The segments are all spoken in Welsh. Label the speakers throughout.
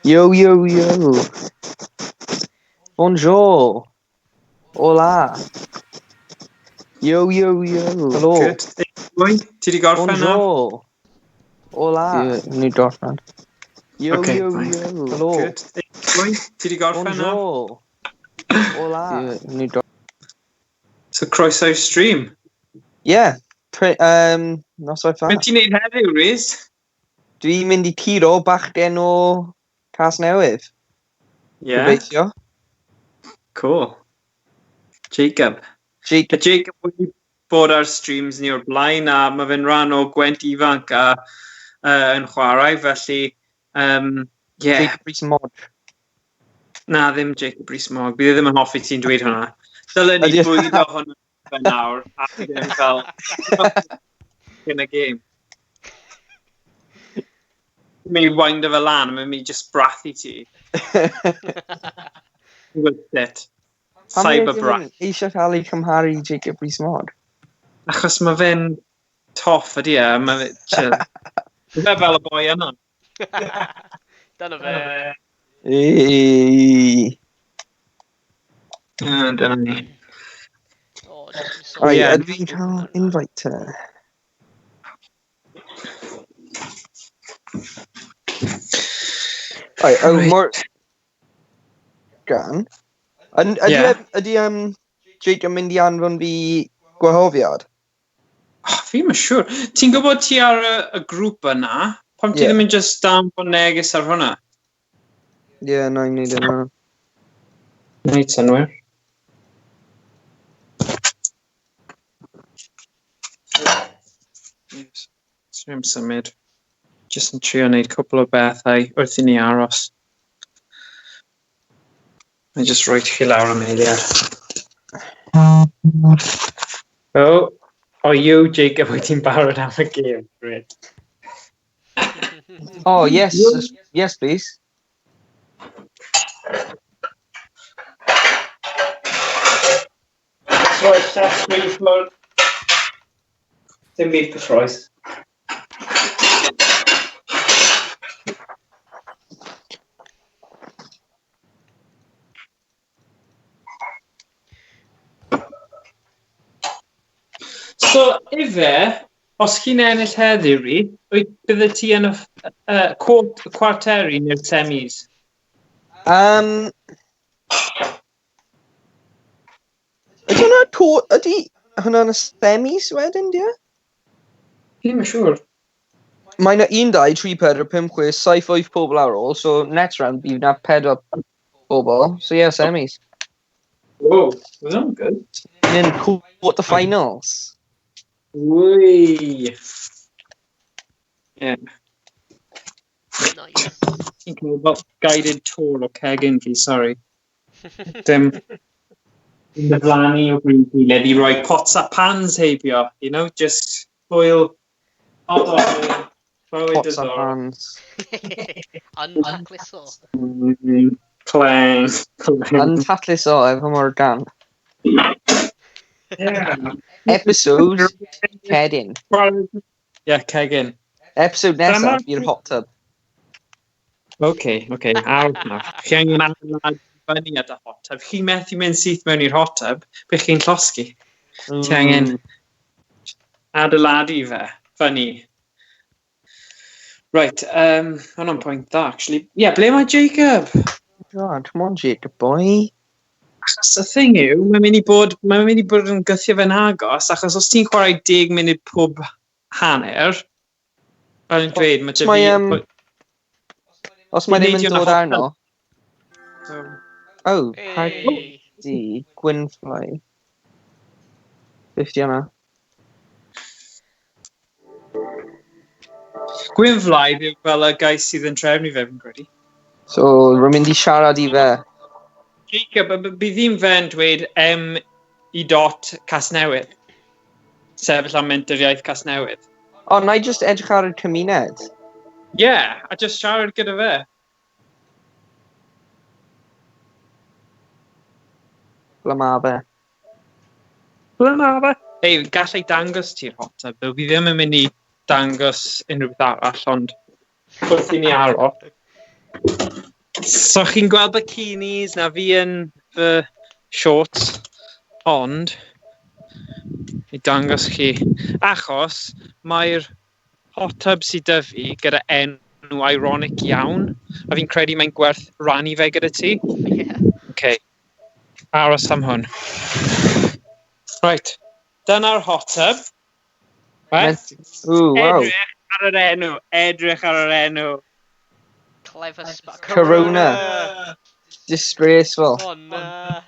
Speaker 1: Yo, yo, yo. Bonjour. Hola. Yo, yo, yo. Helo.
Speaker 2: Good. Hey, Ti di gorffen nawr?
Speaker 1: Bonjour. Hola. Ie, ni gorffen. Yo,
Speaker 2: Okay,
Speaker 1: yo,
Speaker 2: fine.
Speaker 1: yo. Helo.
Speaker 2: Good. Hey, Ti di gorffen nawr?
Speaker 1: Bonjour. Hola. Ie, ni gorffen.
Speaker 2: So croeso i'r stream.
Speaker 1: Yeah. Noswaith
Speaker 2: Be
Speaker 1: dda.
Speaker 2: ti'n neud heddiw, Rhys?
Speaker 1: Dwi'n mynd i curo bachgen o Casnewydd.
Speaker 2: Yeah.
Speaker 1: Gobeithio.
Speaker 2: Cool. Jacob.
Speaker 1: Jake.
Speaker 2: A Jacob wedi bod ar streams ni o'r blaen a mae fe'n rhan o Gwent Ifanc a yn chwarae, felly yeah.
Speaker 1: Jacob Rees-Mogg.
Speaker 2: Na, ddim Jacob Rees-Mogg. Bydd e ddim yn hoffi ti'n dweud hwnna. Dylen ni
Speaker 1: Ydy-
Speaker 2: bwydo hwnna fe nawr a bydd e'n fel in y game. Mynd i wind fe lan a mae'n mynd i just brathu ti. With it.
Speaker 1: Pam
Speaker 2: Cyber
Speaker 1: ydyn
Speaker 2: brath.
Speaker 1: nhw'n eisiau cael ei cymharu i Jacob Rees-Mogg?
Speaker 2: Achos mae fe'n toff ydy e, mae fe, chill. Mae fe fel y boi yna.
Speaker 3: Dyna fe.
Speaker 1: Ei.
Speaker 2: Yy, Dyna ni.
Speaker 3: O, dwi'n so-
Speaker 1: Right,
Speaker 2: Ie.
Speaker 1: ydw i'n cael invite te? Right, oh,
Speaker 2: Right.
Speaker 1: Morgan. Ydy,
Speaker 2: Ie.
Speaker 1: ydy Jake yn mynd i anfon fi gwahoddiad?
Speaker 2: Oh, fi'm yn siŵr. Ti'n gwybod ti ar y grŵp yna? Pam ti
Speaker 1: Ie.
Speaker 2: ddim yn just danfon neges ar hwnna?
Speaker 1: Ie, yeah, na i'n neud yna.
Speaker 2: Neud synwyr. Yes. Sorry am symud. Just yn trio wneud cwpl o bethau wrth i ni aros. Na i just rhoi chi lawr am eiliad. Oh, oh you, Jacob, wyt ti'n barod am y gêm? Great.
Speaker 1: Oh, yes, yes, please.
Speaker 2: Rhoi llestri i ffwrdd. Dim byd cyffroes. So, ife, os chi'n ennill heddiw, ri, bydde ti yn y cwarteri neu'r semis?
Speaker 1: Ydy hwnna ydy hwnna'n y semis wedyn, di e?
Speaker 2: Ddim yn siŵr.
Speaker 1: Mae yna 1, 2, 3, 4, 5, 6, 7, 8 pobl ar ôl, so next round bydd na 4 pobl. So yeah, semis.
Speaker 2: Whoa, was that good?
Speaker 1: And then quarter finals.
Speaker 2: Wee. Yeah.
Speaker 3: Nice.
Speaker 2: Ti'n cael fel guided tour o cegin fi, sorry. Dim diflannu o bryd i gilydd i roi pots a pans heibio, you know, just hwyl, hot oil, bywyd
Speaker 1: Pots a
Speaker 2: diddorol.
Speaker 1: pans.
Speaker 3: Untacluso.
Speaker 2: Clang, clang.
Speaker 1: Untacluso efo Morgan.
Speaker 2: Yeah.
Speaker 1: Episode Cegin.
Speaker 2: Yeah, cegin.
Speaker 1: Episode nesaf
Speaker 2: Dyma-
Speaker 1: i'r hot tub.
Speaker 2: Okay, okay, awr nawr. Chi angen adeiladu fyny at y hot tub. Chi methu mynd syth mewn i'r hot tub, bych chi'n llosgi. Ti angen adeiladu fe, fyny. Right, hwnna'n pwynt dda, actually. Yeah, ble mae Jacob?
Speaker 1: God, come on Jacob boy.
Speaker 2: Achos y thing yw, mae'n mynd i bod, mae'n mynd i bod yn gythio fe'n agos, achos os ti'n chwarae 10 munud pob hanner, fel yn dweud, mae
Speaker 1: Mae,
Speaker 2: fi...
Speaker 1: Os mae ddim yn
Speaker 2: Neidio yn y
Speaker 1: dod
Speaker 2: hot
Speaker 1: arno.
Speaker 2: tub.
Speaker 1: Oh,
Speaker 3: Hey.
Speaker 1: Pardi, Gwynfly. 50 yna.
Speaker 2: Gwynflaidd yw fel y gais sydd yn trefnu fe, fi'n credu.
Speaker 1: So, rwy'n mynd i siarad i fe.
Speaker 2: Jacob, bydd ddim fe'n dweud M i dot Casnewydd. Sefyll am Menter Iaith Casnewydd.
Speaker 1: O, na i just edrych ar y cymuned.
Speaker 2: Yeah, a just siarad gyda fe.
Speaker 1: Ble ma fe?
Speaker 2: Ble ma fe? Ei, gallai dangos ti'r hot tub, though. Fi ddim yn mynd i dangos unrhyw beth arall, ond... Wrth i ni aros. So chi'n gweld bikinis na fi yn fy shorts, ond i dangos chi, achos mae'r hot tub sydd 'da fi gyda enw ironic iawn, a fi'n credu mae'n gwerth rannu fe gyda ti.
Speaker 3: Yeah.
Speaker 2: Okay. Aros am hwn. Right. Dyna'r hot tub. Right.
Speaker 1: Ooh, wow.
Speaker 2: Edrych ar yr enw. Edrych ar yr enw.
Speaker 3: Clever spa.
Speaker 1: Corona. Disgraceful.
Speaker 3: Oh, na.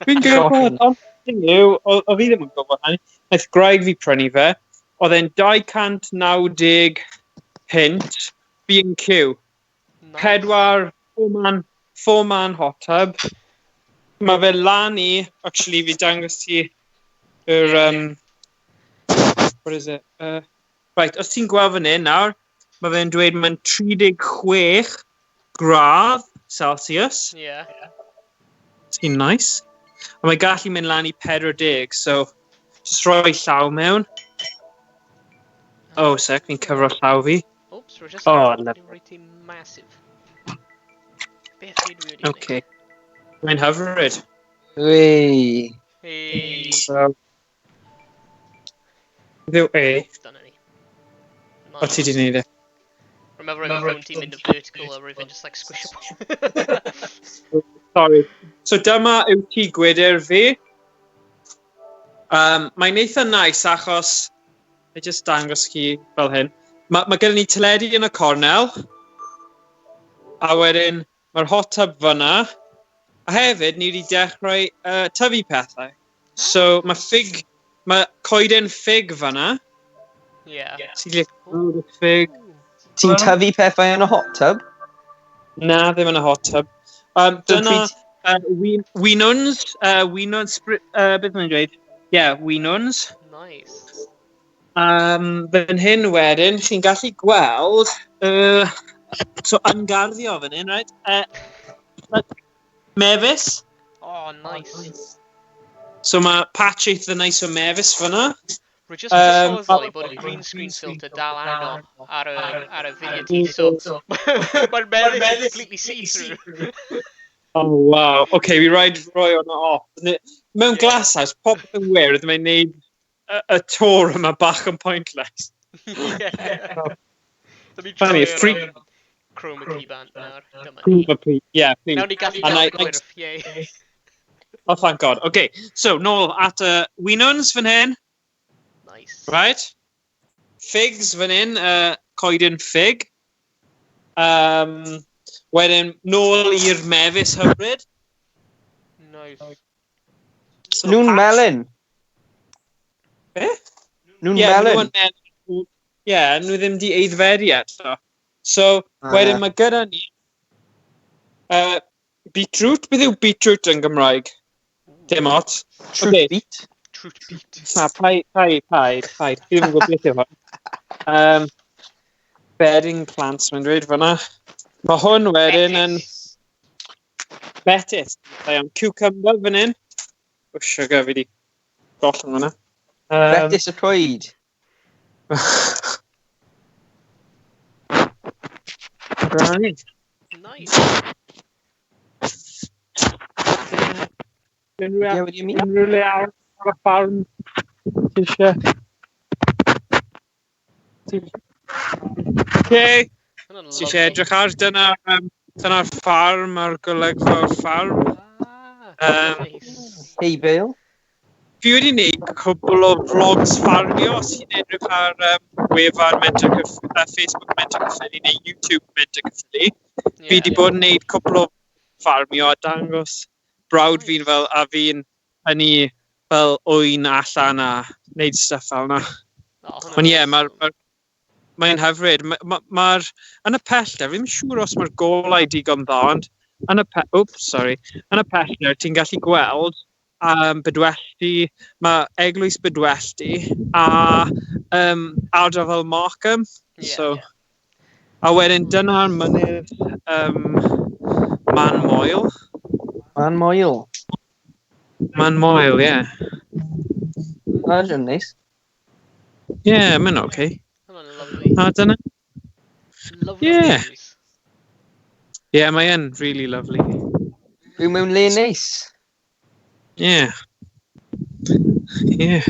Speaker 2: Fi'n gwybod, ond thing yw, o fi ddim yn gwybod hynny. Naeth gwraig fi prynu fe. Oedd e'n 290 punt B&Q.
Speaker 3: Nice.
Speaker 2: Pedwar, four man hot tub. Mae fe lan i, actually fi dangos ti yr, what is it? Right, os ti'n gweld fan hyn nawr, mae fe'n dweud mae'n 36 gradd Celsius. Sy'n nice. A mae gallu mynd lan i 40, so just rhoi llaw mewn. Oh, sec, fi'n cyfro llaw fi.
Speaker 3: Oops, we're just
Speaker 2: Oh,
Speaker 3: oh, reit massive. Beth fi dwi wedi
Speaker 2: Okay. Mae'n hyfryd.
Speaker 1: Wei.
Speaker 3: Hey.
Speaker 2: So... Ddiw e.
Speaker 3: Dyna ni.
Speaker 2: O, ti di wneud e.
Speaker 3: Remember efo phone ti'n mynd yn vertical a rwy'n just like squishable.
Speaker 2: Sorry. So dyma yw tŷ gwydr fi. Mae'n eitha nice achos, I just dangos chi fel hyn. Mae gennym ni teledu yn y cornel. A wedyn mae'r hot tub fyna. A hefyd, ni wedi dechrau tyfu pethau. So mae ffig, mae coeden ffig fyna. Ti'n gallu gweld y ffig.
Speaker 1: Ti'n tyfu pethau yn y hot tub?
Speaker 2: Na, ddim yn y hot tub.
Speaker 1: So
Speaker 2: Dyna winwns, beth mae'n dweud? Yeah, winwns.
Speaker 3: Nice.
Speaker 2: Fan hyn wedyn, chi'n gallu gweld, so yn garddio fan hyn, right? Mefus.
Speaker 3: Oh, nice.
Speaker 2: So mae patch eitha nice o mefus fyna.
Speaker 3: Rwy just yn sylweddoli bod y green screen filter dal arno ar y video ti, so mae'r mefus yn completely see-through.
Speaker 2: Oh, wow. Okay, fi rhaid rhoi hwnna off. Mewn glasshouse, popeth yn wyrdd, mae'n neud y tour yma bach yn pointless.
Speaker 3: Yeah. Let me
Speaker 2: Funny,
Speaker 3: try chroma key bant nawr. Dyma ni.
Speaker 2: Yeah, please.
Speaker 3: Nawr ni gallu
Speaker 2: And
Speaker 3: gael gwyrdd, yay.
Speaker 2: Oh, thank God. Okay, so nôl at y winwns fan hyn,
Speaker 3: Nice.
Speaker 2: right? Figs fan hyn, coeden ffig. Wedyn, nôl i'r mefus hyfryd.
Speaker 3: Nice.
Speaker 2: So
Speaker 1: Nhw'n melyn.
Speaker 2: Be?
Speaker 1: Nhw'n
Speaker 2: Yeah,
Speaker 1: melyn.
Speaker 2: nhw'n melyn. Yeah, nhw ddim di aeddfedu eto. So,
Speaker 1: Ah.
Speaker 2: wedyn mae gyda ni beetroot. Beth yw beetroot yn Gymraeg? Dim ots.
Speaker 1: Truth
Speaker 2: Okay.
Speaker 1: beat.
Speaker 3: Truth beat.
Speaker 2: Na, paid, paid, paid, paid. Fi ddim yn gwybod beth yw hwn. Bedding plants, mae'n dweud fyna. Mae hwn wedyn yn lettuce. Da iawn. Cucumber fan hyn. Oh, sugar, fi di gollwng hwnna.
Speaker 1: Lettuce y coed.
Speaker 2: Right.
Speaker 3: Nice.
Speaker 2: Unrhyw
Speaker 1: Yeah, what do you mean?
Speaker 2: unrhyw le arall ar y ffarm ti eisiau? Okay.
Speaker 3: Hwnna'n
Speaker 2: Ti eisiau
Speaker 3: lovely.
Speaker 2: edrych ar dyna'r ffarm a'r golygfa o'r ffarm.
Speaker 3: Ah, nice.
Speaker 1: Hey, Bill.
Speaker 2: Fi wedi gwneud cwbl o vlogs ffarmio os ti'n edrych ar wefan Menter Facebook Menter Caerffili neu YouTube Menter Caerffili. Fi wedi bod yn gwneud cwbl o ffarmio a dangos brawd fi'n fel a fi'n hynny fel ŵyn allan a wneud stuff fel yna.
Speaker 3: Oh, hwnna'n
Speaker 2: Ond ie, mae'r
Speaker 3: awesome.
Speaker 2: mae'n hyfryd. Yn y pellter, fi ddim yn siŵr os mae'r golau digon dda, ond yn y pe oops, sorry. Yn y pellter, ti'n gallu gweld Bedwellty, mae Eglwys Bedwellty a ardal fel Markham. So, a wedyn dyna'r mynydd Man Moel.
Speaker 1: Man Moel.
Speaker 2: Man Moel, ie. Yeah.
Speaker 1: That's nice.
Speaker 2: Ie, yeah, mae'n okay.
Speaker 3: Hwnna'n lovely. Lovely.
Speaker 2: A dyna.
Speaker 3: Lovely
Speaker 2: Yeah.
Speaker 3: news.
Speaker 2: Yeah, mae yn really lovely.
Speaker 1: Byw mewn le neis.
Speaker 2: Yeah. Yeah.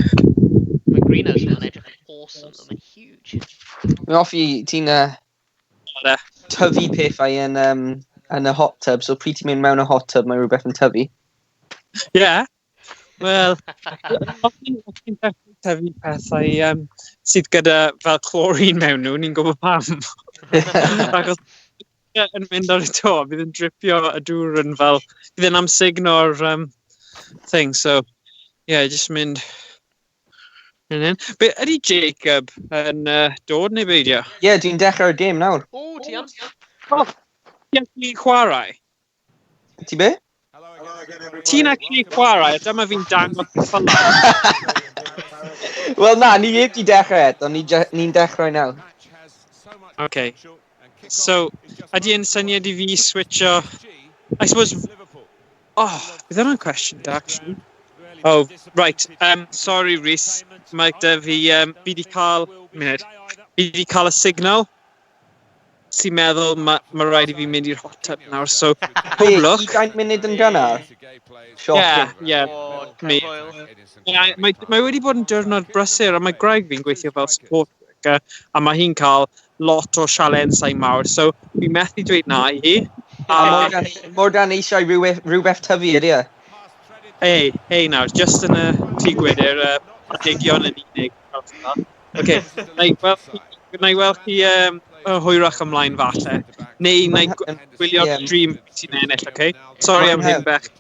Speaker 3: Mae greenhouse yma'n edrych yn awesome, though. Mae'n huge.
Speaker 1: Mae'n hoffi ti'n tyfu pethau yn y hot tub, so pryd ti'n mynd mewn y hot tub, mae rhywbeth yn tyfu.
Speaker 2: Yeah. Wel, os ti'n dechrau tyfu pethau sydd gyda fel chlorine mewn nhw, ni'n gwybod pam. Achos yn mynd ar y to, bydd yn dripio y dŵr yn fel, bydd yn amsugno'r thing, so, yeah, just mynd. Be, ydy Jacob yn dod neu beidio?
Speaker 1: Ie, yeah, dwi'n dechrau'r gêm nawr.
Speaker 3: O, ti am?
Speaker 2: Oh, ti'n actually chwarae?
Speaker 1: Ti be?
Speaker 2: Ti'n actually chwarae, a dyma fi'n dangos fel.
Speaker 1: Wel na, ni heb di dechrau eto, ni'n dechrau nawr.
Speaker 2: Okay. So, ydy yn syniad i fi switcho... I suppose... Oh, bydd hwnna'n cwestiwn da, actually. Oh, right. Sorry, Rhys. Mae dy fi... fi di cael... Munud. Fi di cael y signal sy'n meddwl mae rhaid i fi mynd i'r hot tub nawr. So, pob lwc.
Speaker 1: 20 munud yn gynnar?
Speaker 2: Yeah, yeah. Me. Mae wedi bod yn diwrnod brysur, a mae Greg fi'n gweithio fel support worker, a mae hi'n cael lot o sialensau mawr, so fi methu dweud na i hi.
Speaker 1: A Morgan eisiau rhywbeth tyfu ydy e?
Speaker 2: Ei nawr, just yn y tŷ gwydr, planhigion yn unig. Okay, na i weld chi hwyrach ymlaen falle. Neu na i gwylio'r stream ti'n ennill, okay? Sorry am hyn, Bech.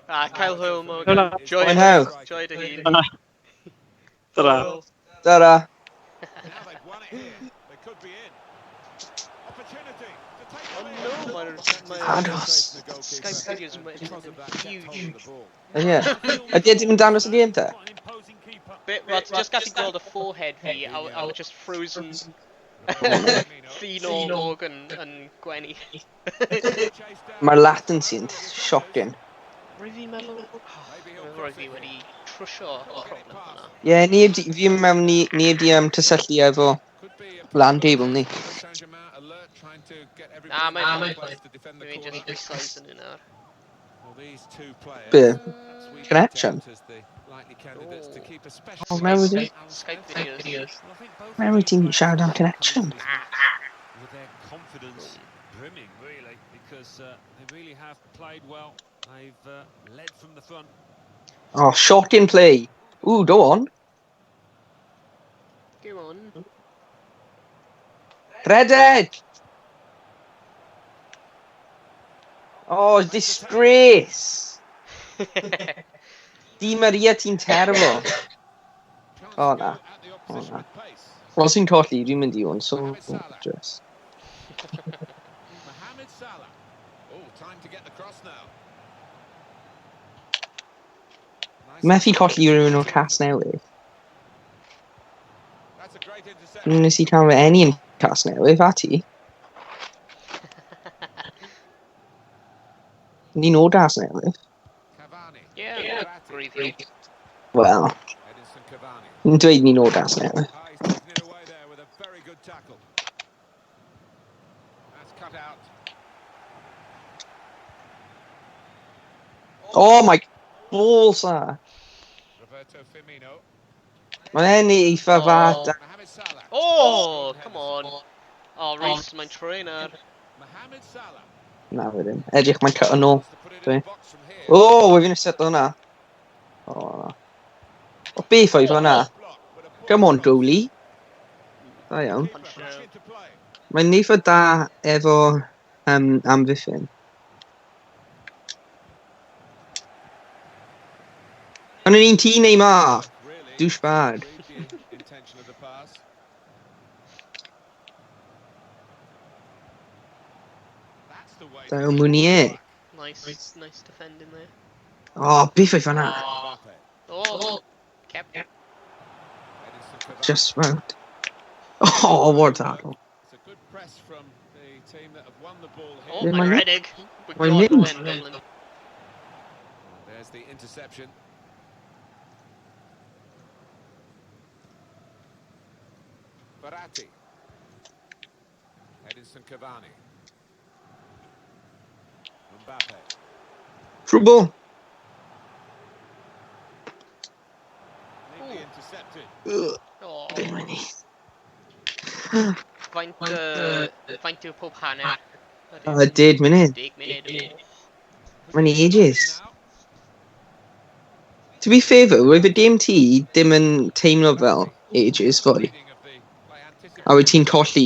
Speaker 3: Cael hwyl, Morgan. Joy dy hun.
Speaker 2: Tara.
Speaker 1: Tara.
Speaker 3: Oh no, mae'r
Speaker 1: Aros.
Speaker 3: Skype videos yn huge.
Speaker 1: Ie. Ydy e ddim yn dangos y gêm te?
Speaker 3: Wel, ti'n just gallu gweld y forehead fi, a mae just frozen llun o Morgan yn gwenu.
Speaker 1: Mae'r latency yn shocking.
Speaker 3: Rwy fi'n meddwl... Rwy fi wedi trwsio problem hwnna.
Speaker 1: Ie, fi'n meddwl ni heb di cysylltu efo LAN cable ni.
Speaker 3: Na, mae'n Dwi'n just resize yn nawr.
Speaker 1: Be? Connection? Oh, mewn wedi...
Speaker 3: Skype videos.
Speaker 1: Mewn ti'n siarad am connection?
Speaker 4: With their confidence brimming, really, because they really have played well. They've led from the front.
Speaker 1: Oh, shot in play. Ooh, go on.
Speaker 3: Go on.
Speaker 1: Redeg! Oh, disgrace! Di Maria, ti'n terrible. Oh, na. Oh, na. Wel, sy'n colli, dwi'n mynd i hwn, so... Dress. Methu colli rhywun o'r Casnewydd. Nes i cael fy eni yn Casnewydd, a ti? Ni'n o Casnewydd.
Speaker 3: Ie, gwreiddiol.
Speaker 1: Wel, ni'n dweud ni'n o Casnewydd. Oh my balls ah. Mae'n enni eitha fa.
Speaker 3: Oh, come on. Oh, Rhys, mae'n troi nawr.
Speaker 1: Na, wedyn. Edrych, mae'n cut yn ôl. Oh, we've been set hwnna. Oh, o, beth oedd hwnna? Come on, goalie. Da iawn. Mae'n eitha da efo amddiffyn. Ond yn un ti, Neymar! Douchebag. Da iawn, Mounier.
Speaker 3: Nice, nice defending there.
Speaker 1: Oh, beth oedd fan'na?
Speaker 3: Oh, kept.
Speaker 1: Just round. Oh, what tackle.
Speaker 3: Oh, mae'n redig.
Speaker 1: Mae'n mynd.
Speaker 4: There's the interception. Verratti. Edinson Cavani. Mbappe.
Speaker 1: True ball.
Speaker 4: Neatly intercepted.
Speaker 1: Ugh,
Speaker 3: O.
Speaker 1: be mae'n ni?
Speaker 3: Faint, faint yw pob hanner?
Speaker 1: Deg munud.
Speaker 3: 10 munud.
Speaker 1: Mae'n ages. To be fair though, roedd y dim ti dim yn teimlo fel ages fwy.
Speaker 4: Reading of the play anticipated.
Speaker 1: A wyt ti'n colli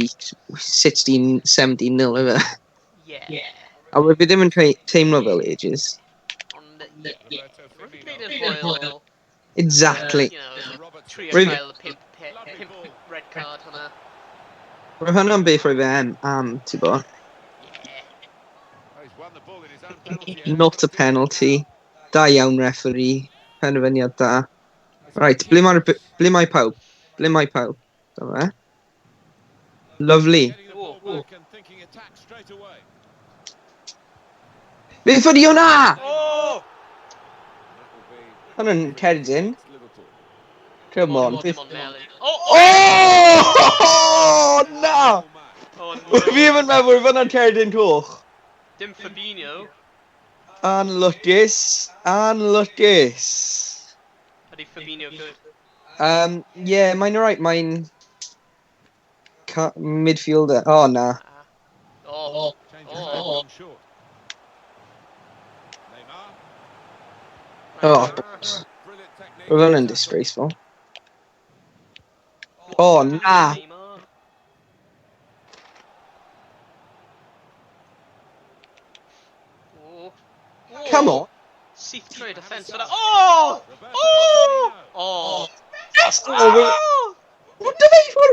Speaker 1: 16, 17 nil efe.
Speaker 3: Yeah.
Speaker 1: A roedd fi ddim yn teimlo fel ages.
Speaker 3: Ond, yeah.
Speaker 4: Roberto
Speaker 3: Roedd
Speaker 4: Firmino.
Speaker 3: gwneud yn hwyl.
Speaker 1: Exactly.
Speaker 3: You know,
Speaker 4: Robertson.
Speaker 3: trio
Speaker 1: Roedd-
Speaker 3: cael y pimp red card hwnna.
Speaker 1: Roedd hwnna'n beth roedd fe am, ti'n bo.
Speaker 3: Yeah.
Speaker 4: Oh, he's won the ball in his own penalty area.
Speaker 1: Not a penalty. Da iawn, referee. Penderfyniad da. Right, ble mae pawb? Ble mae pawb? Dyma fe. Lovely.
Speaker 4: Getting the ball back and thinking attack straight away.
Speaker 1: Beth ydi hwnna?
Speaker 3: Oh!
Speaker 4: That will be
Speaker 1: Hwnna'n cerdyn.
Speaker 4: Liverpool.
Speaker 1: Come on.
Speaker 3: Dim
Speaker 1: Beth...
Speaker 3: ond melyn. Oh!
Speaker 1: Oh! Na!
Speaker 3: Oh, no.
Speaker 1: Fi ddim yn meddwl bod hwnna'n cerdyn coch.
Speaker 3: Dim Fabinho.
Speaker 1: Anlwcus. Anlwcus.
Speaker 3: Ydy Fabinho good?
Speaker 1: Yeah, mae'n alright. Mae'n... Midfielder. Oh, na.
Speaker 3: Ah. Oh.
Speaker 4: Change
Speaker 3: Oh.
Speaker 4: of gone short. Neymar.
Speaker 1: Oh,
Speaker 4: Brilliant technique.
Speaker 1: Roedd hwnna'n disgraceful. Oh, na.
Speaker 3: Neymar. Oh. Oh.
Speaker 1: Come on.
Speaker 3: Syth trwy defence hwnna. Oh!
Speaker 4: Roberto
Speaker 3: Oh!
Speaker 4: Firmino.
Speaker 3: Oh!
Speaker 1: Yes! Oh, what do they for?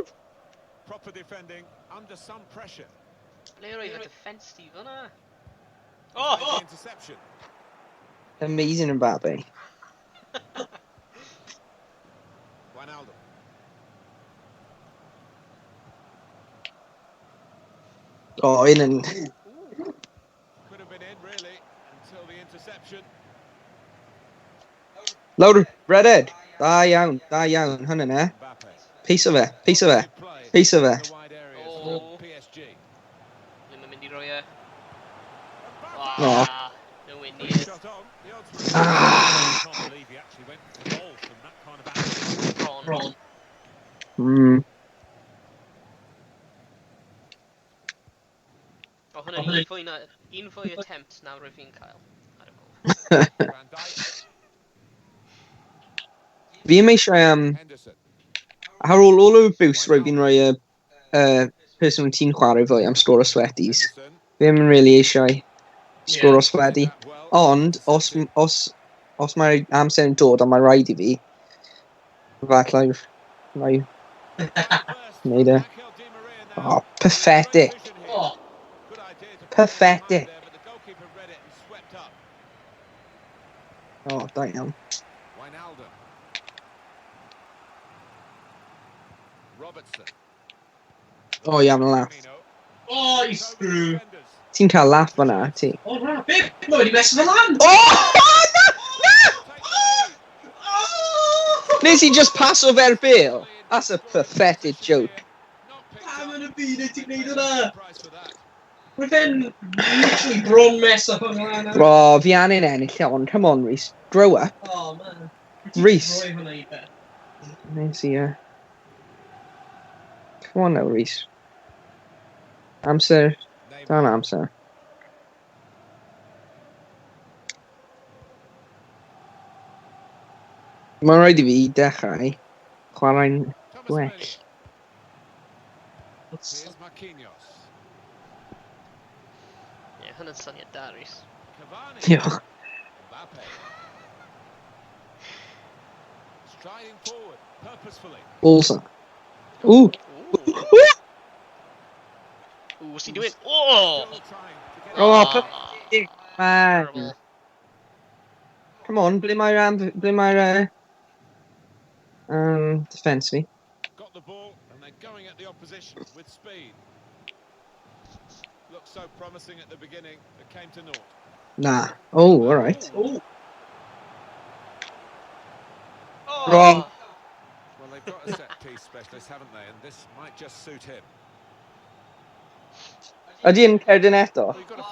Speaker 4: Proper defending under some pressure.
Speaker 3: Ble roedd y defence ti fyna? Oh!
Speaker 4: The interception.
Speaker 1: Amazing Mbappe.
Speaker 4: Wijnaldum.
Speaker 1: Oh, in and...
Speaker 4: Could have been in really until the interception.
Speaker 1: Lawr, redhead. Da iawn, da iawn. Hwnna na.
Speaker 4: Mbappe.
Speaker 1: Piece of e, piece of e.
Speaker 4: Good play
Speaker 1: Piece of e.
Speaker 4: in the wide areas
Speaker 3: Oh.
Speaker 4: from PSG.
Speaker 3: Ddim yn mynd i roi e.
Speaker 1: Oh.
Speaker 3: Ah, nowhere near.
Speaker 4: Shot on. The odds were
Speaker 1: Ah.
Speaker 4: Can't believe he actually went for the goal from that kind of angle.
Speaker 3: Bron. O, hwnna'n un fwy na... Un fwy attempt na rwy fi'n cael. Ar y gol.
Speaker 4: Van Dijk,
Speaker 1: Fi ddim eisiau...
Speaker 4: Henderson.
Speaker 1: Ar ôl all o'r boost rwy fi'n rhoi y person wyt ti'n chwarae fwy am sgoro sweaties.
Speaker 4: Henderson.
Speaker 1: Fi ddim yn really eisiau sgoro sweaty.
Speaker 4: That well.
Speaker 1: Ond, os mae'r amser yn dod a mae rhaid i fi, falle na i wneud e.
Speaker 4: Angel Di Maria now.
Speaker 1: Oh, pathetic.
Speaker 4: Great vision here. Good idea to put it
Speaker 1: Pathetic.
Speaker 4: behind there, but the goalkeeper read it and swept up.
Speaker 1: Oh, da iawn.
Speaker 4: Wijnaldum. Robertson.
Speaker 1: Oh, iawn, laugh.
Speaker 4: Firmino.
Speaker 2: Oh, he's
Speaker 4: Over the
Speaker 2: through.
Speaker 4: defenders.
Speaker 1: Ti'n cael laugh fan'na, ti?
Speaker 2: Oh, na, beth? Mae wedi mess fe lan.
Speaker 1: Oh! Na! Na!
Speaker 4: Take the lead.
Speaker 2: Oh!
Speaker 1: Nes i just paso fe'r bêl? That's a pathetic joke.
Speaker 4: Not picked
Speaker 2: Pam
Speaker 4: up.
Speaker 2: yn y byd wyt ti'n gwneud hwnna?
Speaker 4: Price for that.
Speaker 2: Roedd e'n literally bron mess up hwnna lan.
Speaker 1: Oh, fi angen ennill on. Come on, Rhys. Grow up.
Speaker 2: Oh, man. Wyt ti'n
Speaker 1: Rhys.
Speaker 2: Rhoi hwnna i fe.
Speaker 1: Nes i, Come on now, Rhys. Amser.
Speaker 4: Neymar.
Speaker 1: Dan amser. Mae'n rhaid i fi dechrau chwarae'n
Speaker 4: Thomas
Speaker 1: well.
Speaker 4: Meunier. Here's Marquinhos.
Speaker 3: Ie, hwnna'n syniad da, Rhys.
Speaker 4: Cavani.
Speaker 1: Diolch.
Speaker 4: Mbappe. Striding forward purposefully.
Speaker 1: Balls. Ooh.
Speaker 3: Ooh. Ooh, what's he doing? Oh!
Speaker 4: Still trying to get
Speaker 1: Oh,
Speaker 4: it.
Speaker 1: pathetic, man.
Speaker 3: Terrible.
Speaker 1: Come on, ble mae'r ble mae'r defence fi?
Speaker 4: Got the ball and they're going at the opposition with speed. Looked so promising at the beginning, but came to naught.
Speaker 1: Na. Oh, all right.
Speaker 2: Oh,
Speaker 3: Oh.
Speaker 1: Wrong.
Speaker 4: Well, they've got a set piece specialist, haven't they? And this might just suit him.
Speaker 1: Ydy yn cerdyn eto?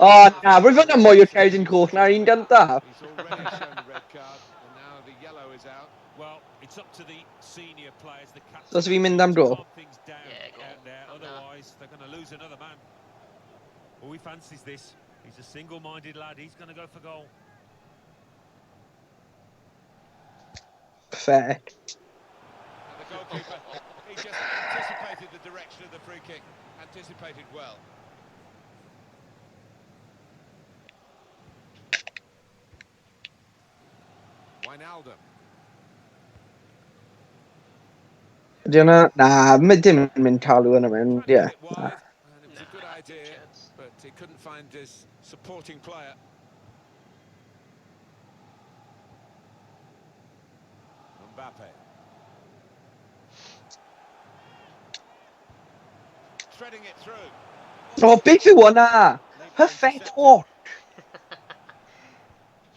Speaker 1: O, na, rwy'n fynd am mwy o cerdyn coch na'r un gyntaf.
Speaker 4: He's already shown the red card, and now the yellow is out.
Speaker 5: Well, it's up to the senior players, the captain.
Speaker 1: So os fi'n mynd am dro?
Speaker 5: To calm things down
Speaker 3: Yeah, go
Speaker 5: out
Speaker 3: on.
Speaker 5: there,
Speaker 3: I'm not.
Speaker 5: otherwise they're going to lose another man. Well, he fancies this. He's a single-minded lad. He's going to go for goal.
Speaker 1: Perfect.
Speaker 4: And the goalkeeper, he just anticipated the direction of the free kick, anticipated well. Wijnaldum.
Speaker 1: Ydy hwnna? Na, mae dim yn mynd talw yn y mewn,
Speaker 4: Trying to
Speaker 1: ie.
Speaker 4: get it wide, and it was a good
Speaker 3: Nah,
Speaker 4: idea,
Speaker 3: chance.
Speaker 4: but he couldn't find his supporting player. Mbappe. Threading it through.
Speaker 1: O, beth yw hwnna?
Speaker 4: Neatly
Speaker 1: Perfect
Speaker 4: intercepted.
Speaker 1: hot.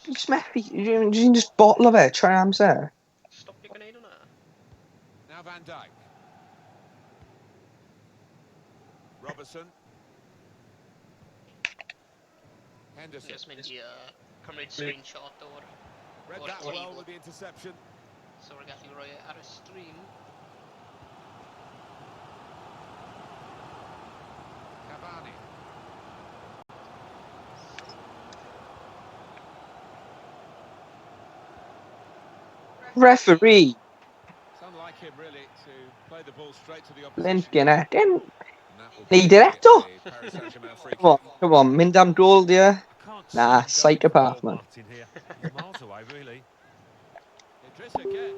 Speaker 1: Dwi'n methu, dwi'n just bottle o fe, trwy amser.
Speaker 3: Stopio gwneud hwnna.
Speaker 4: Now Van Dijk. Robertson. Henderson.
Speaker 3: Just mynd i cymryd screenshot o'r...
Speaker 4: Read
Speaker 3: o'r
Speaker 4: that well
Speaker 3: table.
Speaker 4: with the interception.
Speaker 3: So we're gallu rhoi e ar y stream.
Speaker 4: Cavani.
Speaker 1: Referee,
Speaker 4: It's unlike him really to play the ball straight to the opposition.
Speaker 1: Lincoln, e. Dim,
Speaker 4: And that will be
Speaker 1: Neud e eto.
Speaker 4: a Paris Saint-Germain free
Speaker 1: Come on,
Speaker 4: kick.
Speaker 1: come on, mynd am gol, di e?
Speaker 5: I can't see
Speaker 1: Nah,
Speaker 5: him going for
Speaker 1: psychopath,
Speaker 5: goal,
Speaker 1: man.
Speaker 5: Martin here. He's miles away, really.
Speaker 4: Idris again.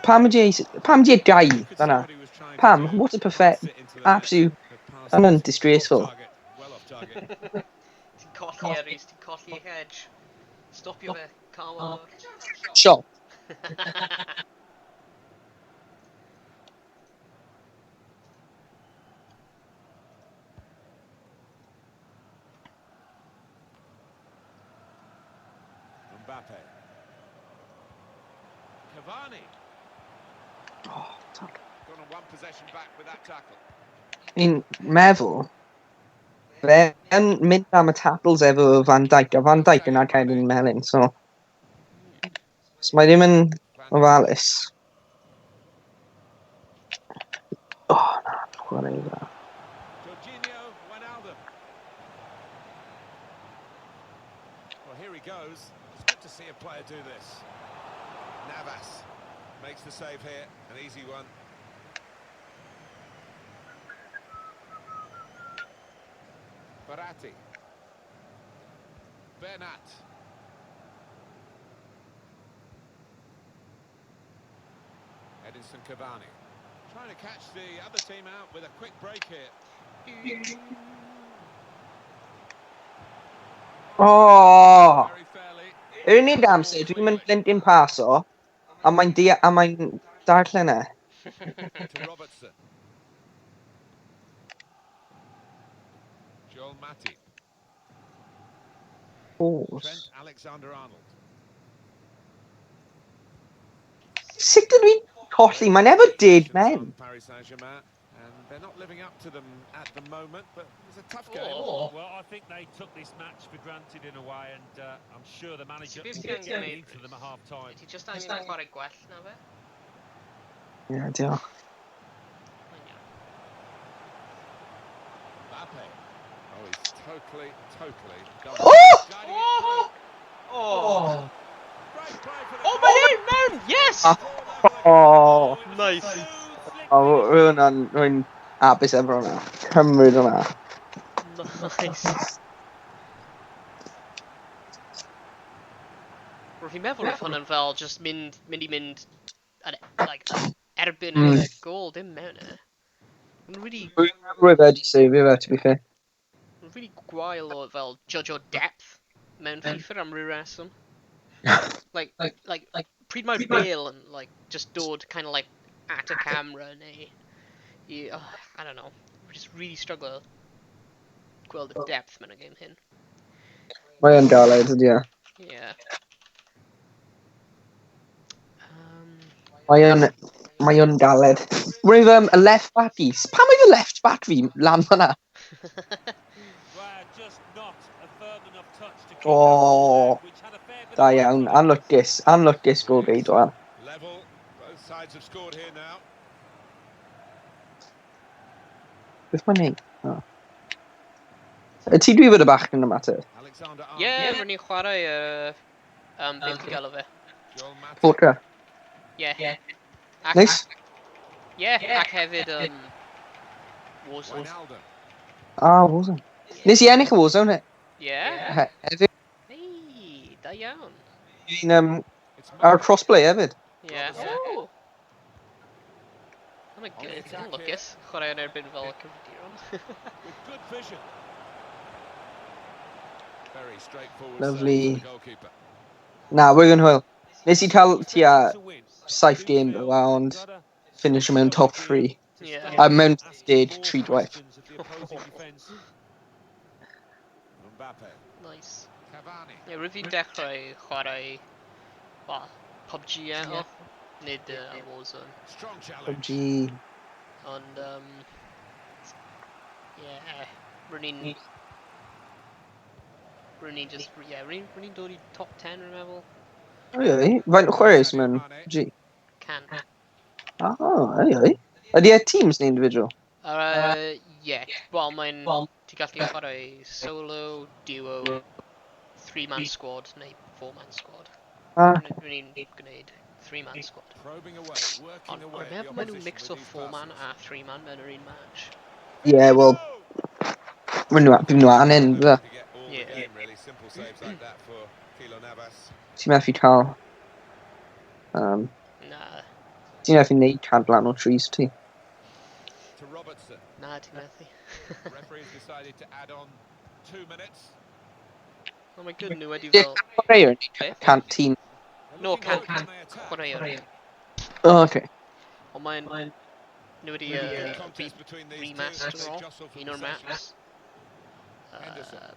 Speaker 1: Pam ydi e, pam ydi e dau,
Speaker 4: You could see
Speaker 1: fan'na?
Speaker 4: what he was trying to
Speaker 1: Pam,
Speaker 4: do.
Speaker 1: what a perfect,
Speaker 4: Pass it into the net,
Speaker 1: absolute,
Speaker 4: but pass
Speaker 1: hwnna'n
Speaker 4: it off
Speaker 1: disgraceful.
Speaker 4: target, well off target.
Speaker 3: Ti'n colli Aries, ti'n colli hedge. Stopio fe, calm lawr.
Speaker 1: Shot.
Speaker 4: Mbappe. Cavani.
Speaker 1: Oh, fuck.
Speaker 4: Gone on one possession back with that tackle.
Speaker 1: Ni'n meddwl, fe yn mynd am y tackles efo Van Dijk, a Van Dijk yn cerdyn melyn, so... So mae ddim yn ofalus. Oh, na, chwarae dda.
Speaker 4: Jorginho Wijnaldum. Well, here he goes. It's good to see a player do this. Navas makes the save here, an easy one. Verratti. Bernat. Edinson Cavani. Trying to catch the other team out with a quick break here.
Speaker 1: Oh!
Speaker 4: Very fairly.
Speaker 1: Yr unig amser, dwi'n mynd blentyn paso, a mae'n di a mae'n darllen e.
Speaker 4: To Robertson. Joel Matip.
Speaker 1: Pause.
Speaker 4: Trent Alexander-Arnold.
Speaker 1: Sut dydw i'n colli? Mae'n efo dead men.
Speaker 4: Paris Saint-Germain, and they're not living up to them at the moment, but it's a tough game.
Speaker 3: Oh.
Speaker 5: Well, I think they took this match for granted in a way, and I'm sure the manager
Speaker 3: Beth ti angen
Speaker 5: will
Speaker 3: neud,
Speaker 5: to them at half time.
Speaker 3: Ti just angen chwarae gwell na fe?
Speaker 1: Ie, diolch.
Speaker 3: Mae'n iawn.
Speaker 4: Mbappe. Oh, he's totally, totally done.
Speaker 1: Oh!
Speaker 4: Guiding it through.
Speaker 3: Oh!
Speaker 4: Great play for the
Speaker 3: Oh, mae'n un mewn! Yes!
Speaker 1: Ah. Oh,
Speaker 3: Nice.
Speaker 1: oh rwy'n rwy'n hapus efo hwnna. Cymryd hwnna.
Speaker 3: Nice. Rwy'n fi'n meddwl roedd hwn yn fel just mynd, mynd i mynd yn, like, erbyn y gol, dim mewn e. Mae'n really,
Speaker 1: Rwy'n fe wedi safio fe, to be fair.
Speaker 3: mae'n really gwael o fel judge o depth mewn FIFA am ryw reswm. Like, like, pryd mae Bale yn like, just dod kind of like at y camera neu... I, oh, I don't know. We just really struggle gweld y depth mewn y game hyn.
Speaker 1: Mae yn galed, ydy e.
Speaker 3: Yeah.
Speaker 1: Mae yn... Mae yn galed. Rwy'n y left back i. Pam oedd y left back fi lan fan'na? O, da iawn. Anlwcus. Anlwcus gol geidwad.
Speaker 6: Level. Both sides have scored here now.
Speaker 1: Beth mae'n neud? Oh. Y ti dwi fod y bachgen yma te?
Speaker 6: Alexander
Speaker 3: Ie,
Speaker 6: Arnold.
Speaker 3: yeah, rwy'n ni'n chwarae beth ti'n galw fe.
Speaker 6: Joel Matip.
Speaker 1: Fortra.
Speaker 3: Ie. Ac,
Speaker 1: Nice.
Speaker 3: Ie, ac hefyd Warzone.
Speaker 6: Wijnaldum.
Speaker 1: Ah, Warzone. Nes i ennill y Warzone
Speaker 3: Ie.
Speaker 1: hefyd.
Speaker 3: Hei, da iawn.
Speaker 1: Fi'n,
Speaker 6: It's
Speaker 1: ar
Speaker 6: Mane.
Speaker 1: crossplay hefyd.
Speaker 3: Ie. Oh! Oh my god, yn lwcus. Chwarae yn erbyn fel cyfrifiaduron.
Speaker 6: With good vision. Very straightforward
Speaker 1: Lovely.
Speaker 6: save for the goalkeeper.
Speaker 1: Na, we're yn hwyl. Nes i cael tua
Speaker 4: To win.
Speaker 1: 7 game fel 'na, ond finish mewn top 3.
Speaker 3: Ie.
Speaker 1: A mewn stage 3 dwaith.
Speaker 6: Mbappe.
Speaker 3: Nice.
Speaker 6: Cavani.
Speaker 3: Ie, rwyf fi'n dechrau chwarae, wel, PUBG eto. Nid Warzone.
Speaker 6: Strong challenge.
Speaker 1: PUBG.
Speaker 3: Ond, ie, rwy'n ni'n... Rwy'n ni'n just, ie, rwy'n ni'n dod i top 10, rwy'n meddwl.
Speaker 1: Really? Faint o chwaraeus mewn PUBG?
Speaker 3: Can.
Speaker 1: Oh, really? Ydy e teams neu individual?
Speaker 3: Ie, wel, mae'n... Ti'n gallu chwarae solo, duo, three-man squad, neu four-man squad.
Speaker 1: Ah,
Speaker 3: Rwy'n ni'n gwneud three-man squad.
Speaker 6: Probing away, working
Speaker 3: Ond
Speaker 6: away
Speaker 3: rwy'n
Speaker 6: at the
Speaker 3: meddwl maen nhw'n
Speaker 6: opposition
Speaker 3: mix
Speaker 6: with
Speaker 3: o
Speaker 6: these
Speaker 3: four-man
Speaker 6: passes.
Speaker 3: a three-man mewn yr un match.
Speaker 1: Ie, wel, rwy'n nhw nhw angen, fydde.
Speaker 6: To get all the
Speaker 3: Yeah.
Speaker 6: game, really. Simple saves like that for Keylor Navas.
Speaker 1: Ti'n methu cael...
Speaker 3: Na,
Speaker 1: Ti'n methu neud cadlan o trees ti.
Speaker 6: To Robertson.
Speaker 3: na, ti'n methu.
Speaker 6: Referee has decided to add on 2 minutes.
Speaker 3: Oh my god, nhw wedi
Speaker 1: Ie,
Speaker 3: fel...
Speaker 1: chwaraewr neu
Speaker 3: Beth?
Speaker 1: cant tîm.
Speaker 6: They're
Speaker 3: No,
Speaker 6: looking good when they attack.
Speaker 3: Chwaraewr.
Speaker 1: Oh, okay.
Speaker 3: Ond mae'n... Nhw wedi
Speaker 6: Good contest between these two as
Speaker 3: remaster
Speaker 6: they
Speaker 3: o
Speaker 6: jostle for
Speaker 3: un o'r
Speaker 6: possession.
Speaker 3: maps.
Speaker 6: Henderson.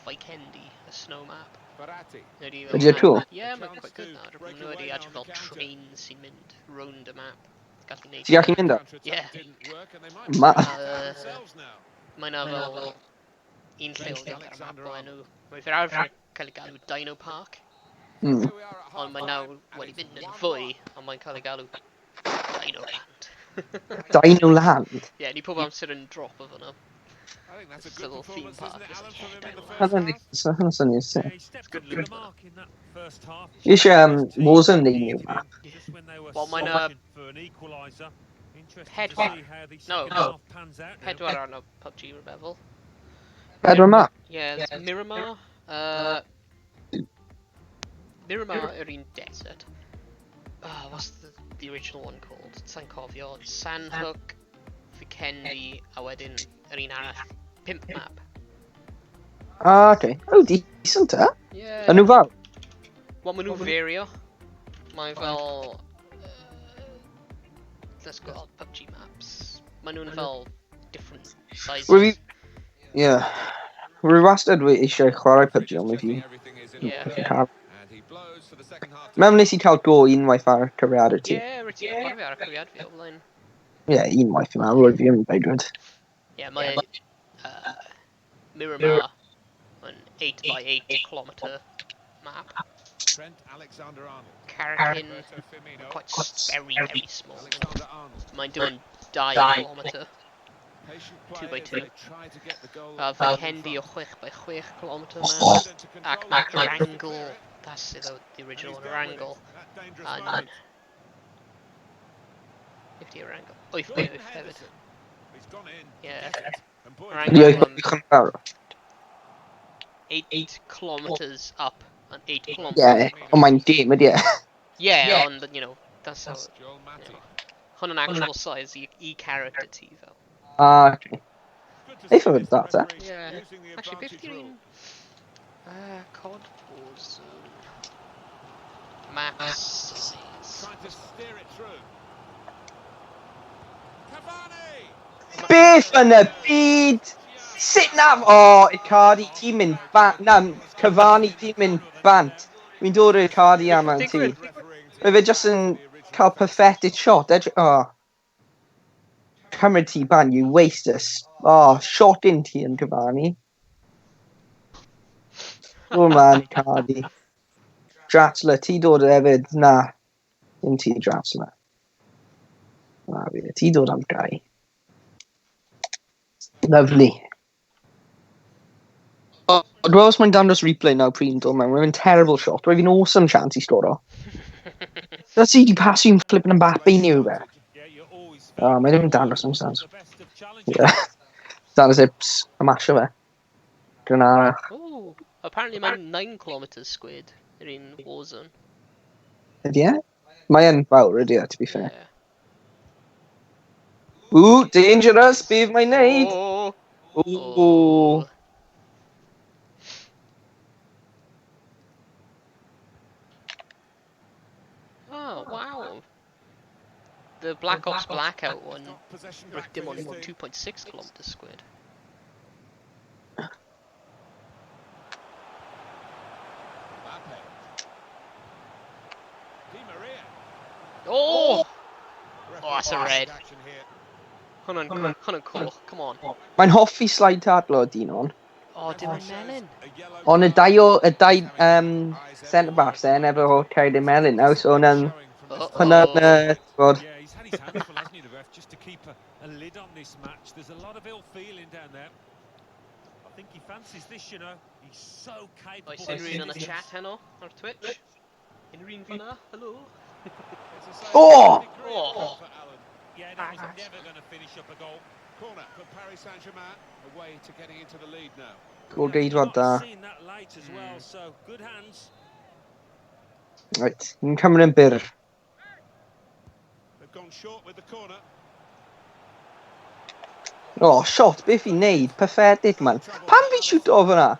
Speaker 3: Vikendi, a snow map.
Speaker 6: Verratti.
Speaker 3: Nhw wedi
Speaker 1: Ydy e cool?
Speaker 3: Ie,
Speaker 6: A
Speaker 3: mae'n
Speaker 6: chance
Speaker 3: quite good
Speaker 6: to
Speaker 3: nawr.
Speaker 6: break
Speaker 3: Nhw wedi
Speaker 6: away now
Speaker 3: adio
Speaker 6: on
Speaker 3: fel
Speaker 6: the counter.
Speaker 3: train sy'n mynd rownd y map. Gallu neud...
Speaker 1: Ti'n gallu mynd o?
Speaker 6: Counter-attack
Speaker 3: Yeah.
Speaker 6: didn't work and they might be trying to attack themselves now.
Speaker 3: Mae na fel un lleoliad ar y map o enw. Mae fe'r arfer cael ei galw Dino Park,
Speaker 6: Here we are at
Speaker 3: ond mae
Speaker 6: half-time,
Speaker 3: nawr
Speaker 6: and
Speaker 3: wedi
Speaker 6: it's
Speaker 3: mynd yn
Speaker 6: 1-1.
Speaker 3: fwy, ond mae'n cael ei galw Dino Land.
Speaker 1: Dino Land.
Speaker 3: Ie, ni pob amser yn drop o fyna.
Speaker 6: I think that's a
Speaker 3: It's
Speaker 6: good
Speaker 3: a little theme
Speaker 6: performance,
Speaker 3: park,
Speaker 6: isn't it,
Speaker 3: it's
Speaker 6: Alan,
Speaker 3: like,
Speaker 6: from him in the
Speaker 3: yeah,
Speaker 6: first
Speaker 1: Hwnna'n
Speaker 6: half?
Speaker 1: hwnna'n swnio'n sick.
Speaker 4: Yeah, he stepped
Speaker 3: good
Speaker 4: up to
Speaker 3: loot.
Speaker 4: the mark in that first half.
Speaker 1: Eisiau
Speaker 4: His team
Speaker 1: Warzone neu new
Speaker 4: needed him
Speaker 1: map.
Speaker 4: just when they were
Speaker 3: Wel, mae'n,
Speaker 4: searching for an equaliser. Interesting to
Speaker 3: Pedwar.
Speaker 4: see how the
Speaker 3: No.
Speaker 4: second half pans out now.
Speaker 3: Pedwar arno PUBG, rwy'n meddwl.
Speaker 1: Pedwar map.
Speaker 3: Ie, yeah, Miramar. Miramar yw'r un desert. Oh, what's the original one called? Sa'n cofio. Sanhok, Vikendi, a wedyn yr un arall. Pump map.
Speaker 1: Ah, okay. Oh, decent, eh?
Speaker 3: Yeah.
Speaker 1: A nhw fawr?
Speaker 3: Wel, maen nhw'n vario. Mae fel... Let's go out PUBG maps. Maen nhw'n fel different sizes.
Speaker 1: Rwy fi... Ie. Rwy wastad wi eisiau chwarae PUBG, ond fi...
Speaker 6: Everything is in
Speaker 3: Yeah.
Speaker 6: order.
Speaker 1: Fi'n cael...
Speaker 6: And he blows for the second half. to
Speaker 1: Mewn nes i cael go unwaith ar cyfrifiadur ti.
Speaker 3: Ie, rwyt ti'n chwarae fi ar y cyfrifiad fi o blaen.
Speaker 1: Ie, unwaith yma, rwy fi yn beidwyd.
Speaker 3: Ie, mae Miramar yn 8 by 8 kilometre map.
Speaker 6: Trent Alexander-Arnold.
Speaker 3: Karakin,
Speaker 6: Roberto Firmino.
Speaker 3: quite very, very small.
Speaker 6: Alexander-Arnold.
Speaker 3: Mae'n dim ond 2 kilometre.
Speaker 6: Patient
Speaker 3: Two
Speaker 6: play
Speaker 3: by
Speaker 6: as
Speaker 3: two.
Speaker 6: they try to get the goal.
Speaker 3: Vikendi o 6 by 6 kilometre map.
Speaker 6: Confident to control
Speaker 3: Ac
Speaker 6: it.
Speaker 3: mae
Speaker 6: To clear
Speaker 3: Erangel,
Speaker 6: it.
Speaker 3: that's the
Speaker 6: And
Speaker 3: original
Speaker 6: he's
Speaker 3: one,
Speaker 6: dealt with it.
Speaker 3: Erangel.
Speaker 6: That dangerous
Speaker 3: And
Speaker 6: moment.
Speaker 3: 50 Erangel. 8 by
Speaker 6: Jordan
Speaker 3: 8 hefyd.
Speaker 6: Henderson. He's gone in. to
Speaker 3: Yeah.
Speaker 6: get it. And boy,
Speaker 3: Erangel,
Speaker 1: Ydy o'i chwarae fawr?
Speaker 3: 8 kilometres up and 8 kilometres
Speaker 1: Ie, ond mae'n dim ydy e.
Speaker 3: Yeah, ond, you know, that's how...
Speaker 6: Joel Matip.
Speaker 3: Hwn yn actual size i character ti fel.
Speaker 1: Ah, okay.
Speaker 6: Good to
Speaker 1: Eitha
Speaker 6: see
Speaker 1: fod
Speaker 6: this
Speaker 1: that, eh?
Speaker 6: referee
Speaker 3: Yeah.
Speaker 6: using the
Speaker 3: Actually,
Speaker 6: advantage
Speaker 3: beth yw'r
Speaker 6: rule.
Speaker 3: un... COD Warzone... Map size...
Speaker 6: Trying to steer it through. Cavani!
Speaker 1: Beth yn y byd? Sut na... O, oh, Icardi, ti'n mynd bant. Na, Cavani, ti'n mynd bant. Fi'n dod i'r Icardi am am ti. Mae fe jyst yn cael pathetic shot. Edrych... Oh. Cymryd ti ban, you waste us. Oh, shot in ti yn Cavani. Oh man, Cardi. Draxler, ti dod hefyd? Na. Dim ti, Draxler. Na, fi, ti dod am gai. Lovely. O, dwi'n meddwl os mae'n dangos replay nawr pryd yn dod mewn, mae'n terrible shot. Roedd fi'n awesome chance i sgoro. That's i di pasi'n flipping Mbappe ni yw fe. O, mae ddim yn dangos am stans. Yeah. Dangos e, ps, a masio fe. Granara.
Speaker 3: Ooh, apparently mae'n 9 kilometres squared yr un Warzone.
Speaker 1: Ydy e? Mae e'n fawr, ydy e, to be fair.
Speaker 3: Yeah.
Speaker 1: Ooh, dangerous, bydd mae'n neud.
Speaker 3: Oh.
Speaker 1: Ooh.
Speaker 3: Oh, wow. The Black Ops Blackout one,
Speaker 6: Possession
Speaker 3: with
Speaker 6: back
Speaker 3: dim
Speaker 6: for
Speaker 3: ond
Speaker 6: his team.
Speaker 3: 2.6 kilometres squared.
Speaker 6: Mbappe. Di Maria.
Speaker 3: Oh!
Speaker 6: Referee
Speaker 3: Oh, that's a
Speaker 6: finds
Speaker 3: red.
Speaker 6: action here.
Speaker 3: Hwna'n hwnna'n cool, come on.
Speaker 1: Mae'n hoffi slide tadlo dyn on.
Speaker 3: Oh, dim ond
Speaker 6: Shows
Speaker 3: melyn.
Speaker 6: a yellow
Speaker 1: Ond y
Speaker 6: card.
Speaker 1: dau o, y dau
Speaker 6: Eyes
Speaker 1: centre backs e, yn efo Cerdyn Melyn nawr, so hwnna'n,
Speaker 6: showing from this
Speaker 3: Uh-oh.
Speaker 1: hwnna'n, bod,
Speaker 4: Yeah, he's had his hands full, hasn't he, the ref, just to keep a lid on this match. There's a lot of ill feeling down there. I think he fancies this, you know. He's so capable.
Speaker 3: Oes unrhyw un yn y chat heno ar Twitch? Unrhyw un fyna? Helo?
Speaker 6: It's a save
Speaker 1: Oh!
Speaker 6: to a degree
Speaker 3: Oh.
Speaker 6: for Allen.
Speaker 4: Yeah, that was never going to finish up a goal.
Speaker 6: Corner for Paris Saint-Germain, away to getting into the lead now.
Speaker 1: gol
Speaker 4: Yeah,
Speaker 1: geidwad
Speaker 4: not
Speaker 1: da.
Speaker 4: seen that late as well, so good hands.
Speaker 1: Right, ni'n cymryd yn byr.
Speaker 6: They've gone short with the corner.
Speaker 1: Oh, shot, beth i'n neud? Pathetic, man. Pam fi'n shoot o fyna?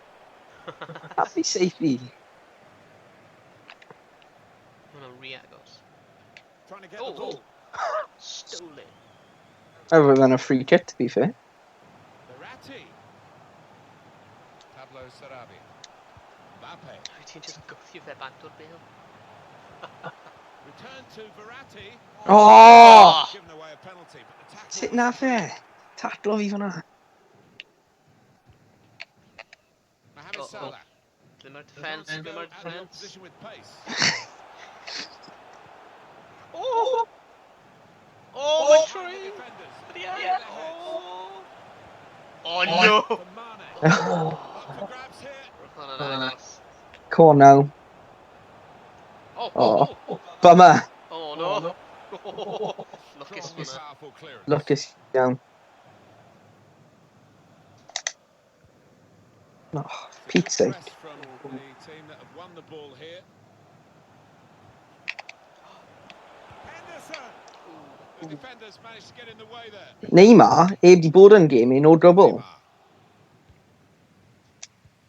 Speaker 1: Pam fi safety?
Speaker 3: Hwnna'n rhi agos.
Speaker 6: Trying to get
Speaker 3: Oh,
Speaker 6: the ball.
Speaker 3: oh. Stolen.
Speaker 1: Other than a free kick, to be fair.
Speaker 6: Verratti. Pablo Sarabia. Mbappe.
Speaker 3: Wyt ti'n just gwthio fe bant o'r bêl?
Speaker 6: Return to Verratti.
Speaker 1: Oh!
Speaker 6: Given away a penalty, but the tackle
Speaker 1: Sut na fe? Taclo fi fyna.
Speaker 6: Mohamed
Speaker 3: Uh-oh.
Speaker 6: Salah.
Speaker 3: Glimmer defence,
Speaker 6: Chance to go
Speaker 3: glimmer
Speaker 6: at the
Speaker 3: defence.
Speaker 6: opposition with pace.
Speaker 3: Oh! Oh, mae'n
Speaker 6: The
Speaker 3: troi!
Speaker 6: defenders.
Speaker 3: Ydy e?
Speaker 6: Over their heads.
Speaker 3: Oh! Oh no!
Speaker 6: For Mane.
Speaker 1: Oh,
Speaker 6: Up for grabs here.
Speaker 3: Hwnna'n agos.
Speaker 1: Come on now.
Speaker 3: Oh,
Speaker 1: Oh.
Speaker 3: oh, oh,
Speaker 1: Bummer.
Speaker 3: oh no! Lwcus
Speaker 6: Strong,
Speaker 3: fyna.
Speaker 6: powerful clearance.
Speaker 1: Lwcus iawn. Oh, Pete's sake.
Speaker 6: Press from the team that have won the ball here. Henderson. The defenders managed to get in the way there.
Speaker 1: Neymar, heb di bod yn game in o double.
Speaker 6: Neymar.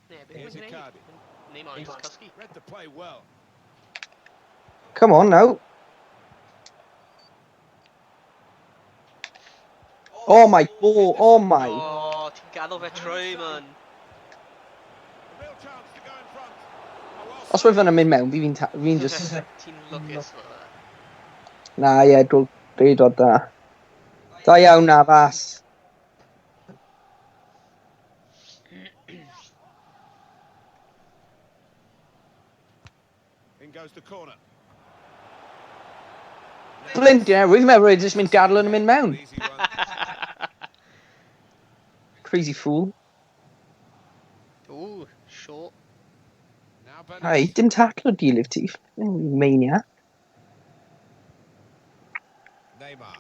Speaker 3: Ne, beth
Speaker 6: Here's
Speaker 3: mae'n gwneud?
Speaker 6: Icardi.
Speaker 3: Neymar yn just cysgu.
Speaker 6: Read the play well.
Speaker 1: Come on now. Oh my ball, oh my.
Speaker 3: Oh, ti'n gadael fe troi, man.
Speaker 6: A real chance to go in front. Oh, well
Speaker 1: Os roedd fyna'n mynd mewn, fi'n fi just...
Speaker 3: Ti'n lwcus fel yna.
Speaker 1: Na, ie, yeah, geidwad da. Da iawn, Navas.
Speaker 6: In goes the corner.
Speaker 1: Blind, ie, rwy'n meddwl roedd jyst mynd gadael yn mynd mewn.
Speaker 6: Easy one.
Speaker 1: Crazy fool.
Speaker 3: Ooh, short.
Speaker 6: Now Bernat.
Speaker 1: Hai, dim taclo gilydd ti. Maniac.
Speaker 6: Neymar.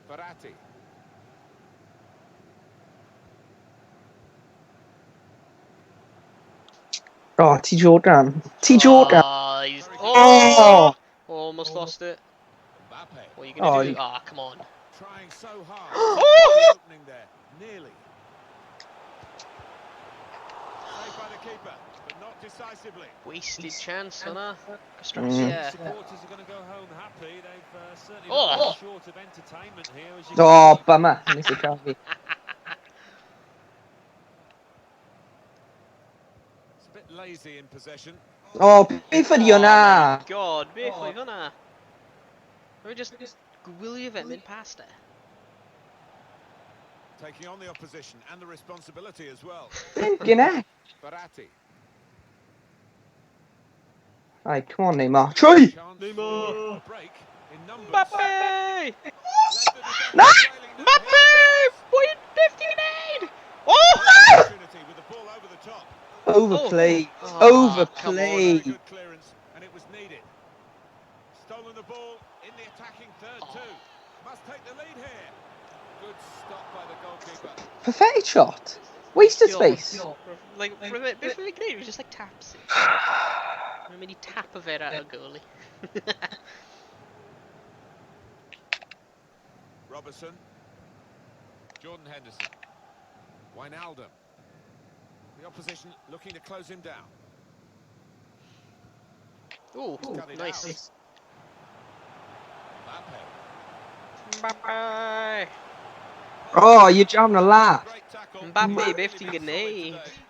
Speaker 6: Verratti.
Speaker 1: Oh, ti Jordan. Ti Jordan.
Speaker 3: Ah, he's...
Speaker 1: Oh!
Speaker 3: Oh! Almost lost it.
Speaker 6: Mbappe.
Speaker 3: What are you gonna
Speaker 1: Oh,
Speaker 3: do?
Speaker 1: you-
Speaker 3: Ah, come on.
Speaker 6: Trying so hard.
Speaker 3: Oh!
Speaker 6: Opening there. Nearly. Saved by the keeper, but not decisively.
Speaker 3: Wasted chance hwnna. Yeah.
Speaker 4: Supporters are going to go home happy. They've certainly
Speaker 3: Oh.
Speaker 4: not been short of entertainment here. As you
Speaker 1: Oh,
Speaker 4: can see.
Speaker 1: bummer. Nes i cael fi.
Speaker 6: It's a bit lazy in possession.
Speaker 1: Oh, beth ydi
Speaker 3: Oh
Speaker 1: hwnna?
Speaker 3: my god, beth oedd hwnna? Rwy'n just gwylio fe mynd past e.
Speaker 6: Taking on the opposition and the responsibility as well.
Speaker 1: Blinking heck.
Speaker 6: Verratti.
Speaker 1: Right, come on, Neymar. Trwy!
Speaker 6: Chance
Speaker 5: Neymar.
Speaker 6: for a break in numbers.
Speaker 3: Mbappe!
Speaker 6: Left the defender
Speaker 1: No!
Speaker 6: trailing now.
Speaker 3: Mbappe! Point 59! Oh!
Speaker 6: Opportunity with the ball over the top.
Speaker 1: Overplayed.
Speaker 3: Oh. Come on.
Speaker 6: Very
Speaker 1: Overplayed.
Speaker 6: good clearance, and it was needed. Stolen the ball in the attacking third
Speaker 3: Oh.
Speaker 6: too. Must take the lead here. Good stop by the goalkeeper.
Speaker 1: Pathetic shot. Wasted
Speaker 3: Yo,
Speaker 1: space.
Speaker 3: Like, beth oedd e'n gwneud? He was just like taps it. Mae'n mynd i tap o fe at y goalie.
Speaker 6: Robertson. Jordan Henderson. Wijnaldum. The opposition looking to close him down.
Speaker 3: Ooh,
Speaker 6: Cut it
Speaker 3: nice.
Speaker 6: out. Mbappe.
Speaker 3: Mbappe!
Speaker 1: Oh, you're jamming a laugh.
Speaker 6: Great tackle.
Speaker 3: Mbappe,
Speaker 6: Really
Speaker 3: beth ti'n
Speaker 6: been solid
Speaker 3: gwneud?
Speaker 6: today.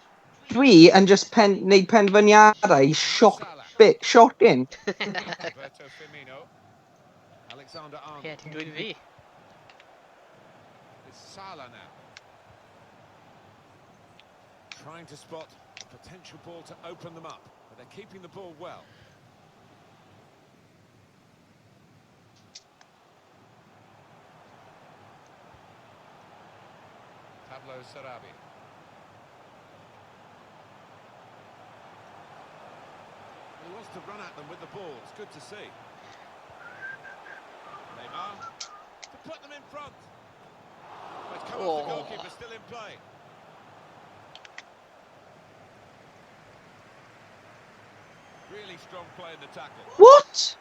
Speaker 1: Dwi yn just pen, neud penderfyniadau shot,
Speaker 6: Salah.
Speaker 1: bit, shocking.
Speaker 6: Roberto Firmino. Alexander Arnold.
Speaker 3: Ie, ti'n dweud fi.
Speaker 6: It's Salah now. Trying to spot a potential ball to open them up, but they're keeping the ball well. Pablo Sarabia. He wants to run at them with the ball. It's good to see. Neymar to put them in front. But it's come off the
Speaker 3: Oh.
Speaker 6: goalkeeper, still in play. Really strong play in the tackle.
Speaker 1: What?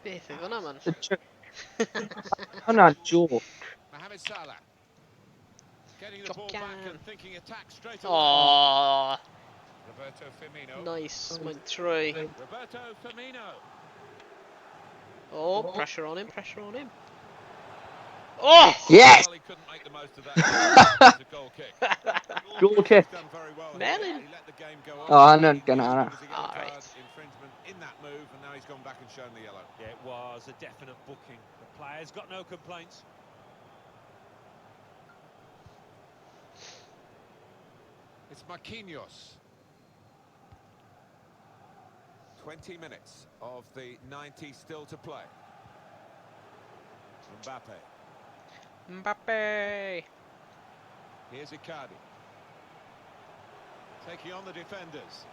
Speaker 3: Beth oedd hwnna, man?
Speaker 1: The joke. Hwnna'n joke.
Speaker 6: Mohamed Salah. Getting the ball back
Speaker 3: Jocan.
Speaker 6: and thinking attack straight away.
Speaker 3: Oh,
Speaker 6: Roberto Firmino.
Speaker 3: nice. Mae'n troi.
Speaker 6: Roberto Firmino.
Speaker 3: Oh, pressure on him, pressure on him. Oh!
Speaker 1: Yes!
Speaker 6: Well, he couldn't make the most of that. It's a goal kick.
Speaker 1: Goal kick.
Speaker 6: He's done very well here.
Speaker 3: Melon.
Speaker 6: He let the game go on.
Speaker 1: Oh, no,
Speaker 6: He
Speaker 1: gonna-
Speaker 6: knew there was a yellow
Speaker 3: All
Speaker 6: card
Speaker 3: right.
Speaker 6: Infringement in that move, and now he's gone back and shown the yellow.
Speaker 5: Yeah, it was a definite booking. The player's got no complaints.
Speaker 6: It's Marquinhos. 20 minutes of the 90 still to play. Mbappe.
Speaker 3: Mbappe!
Speaker 6: Here's Icardi. Taking on the defenders.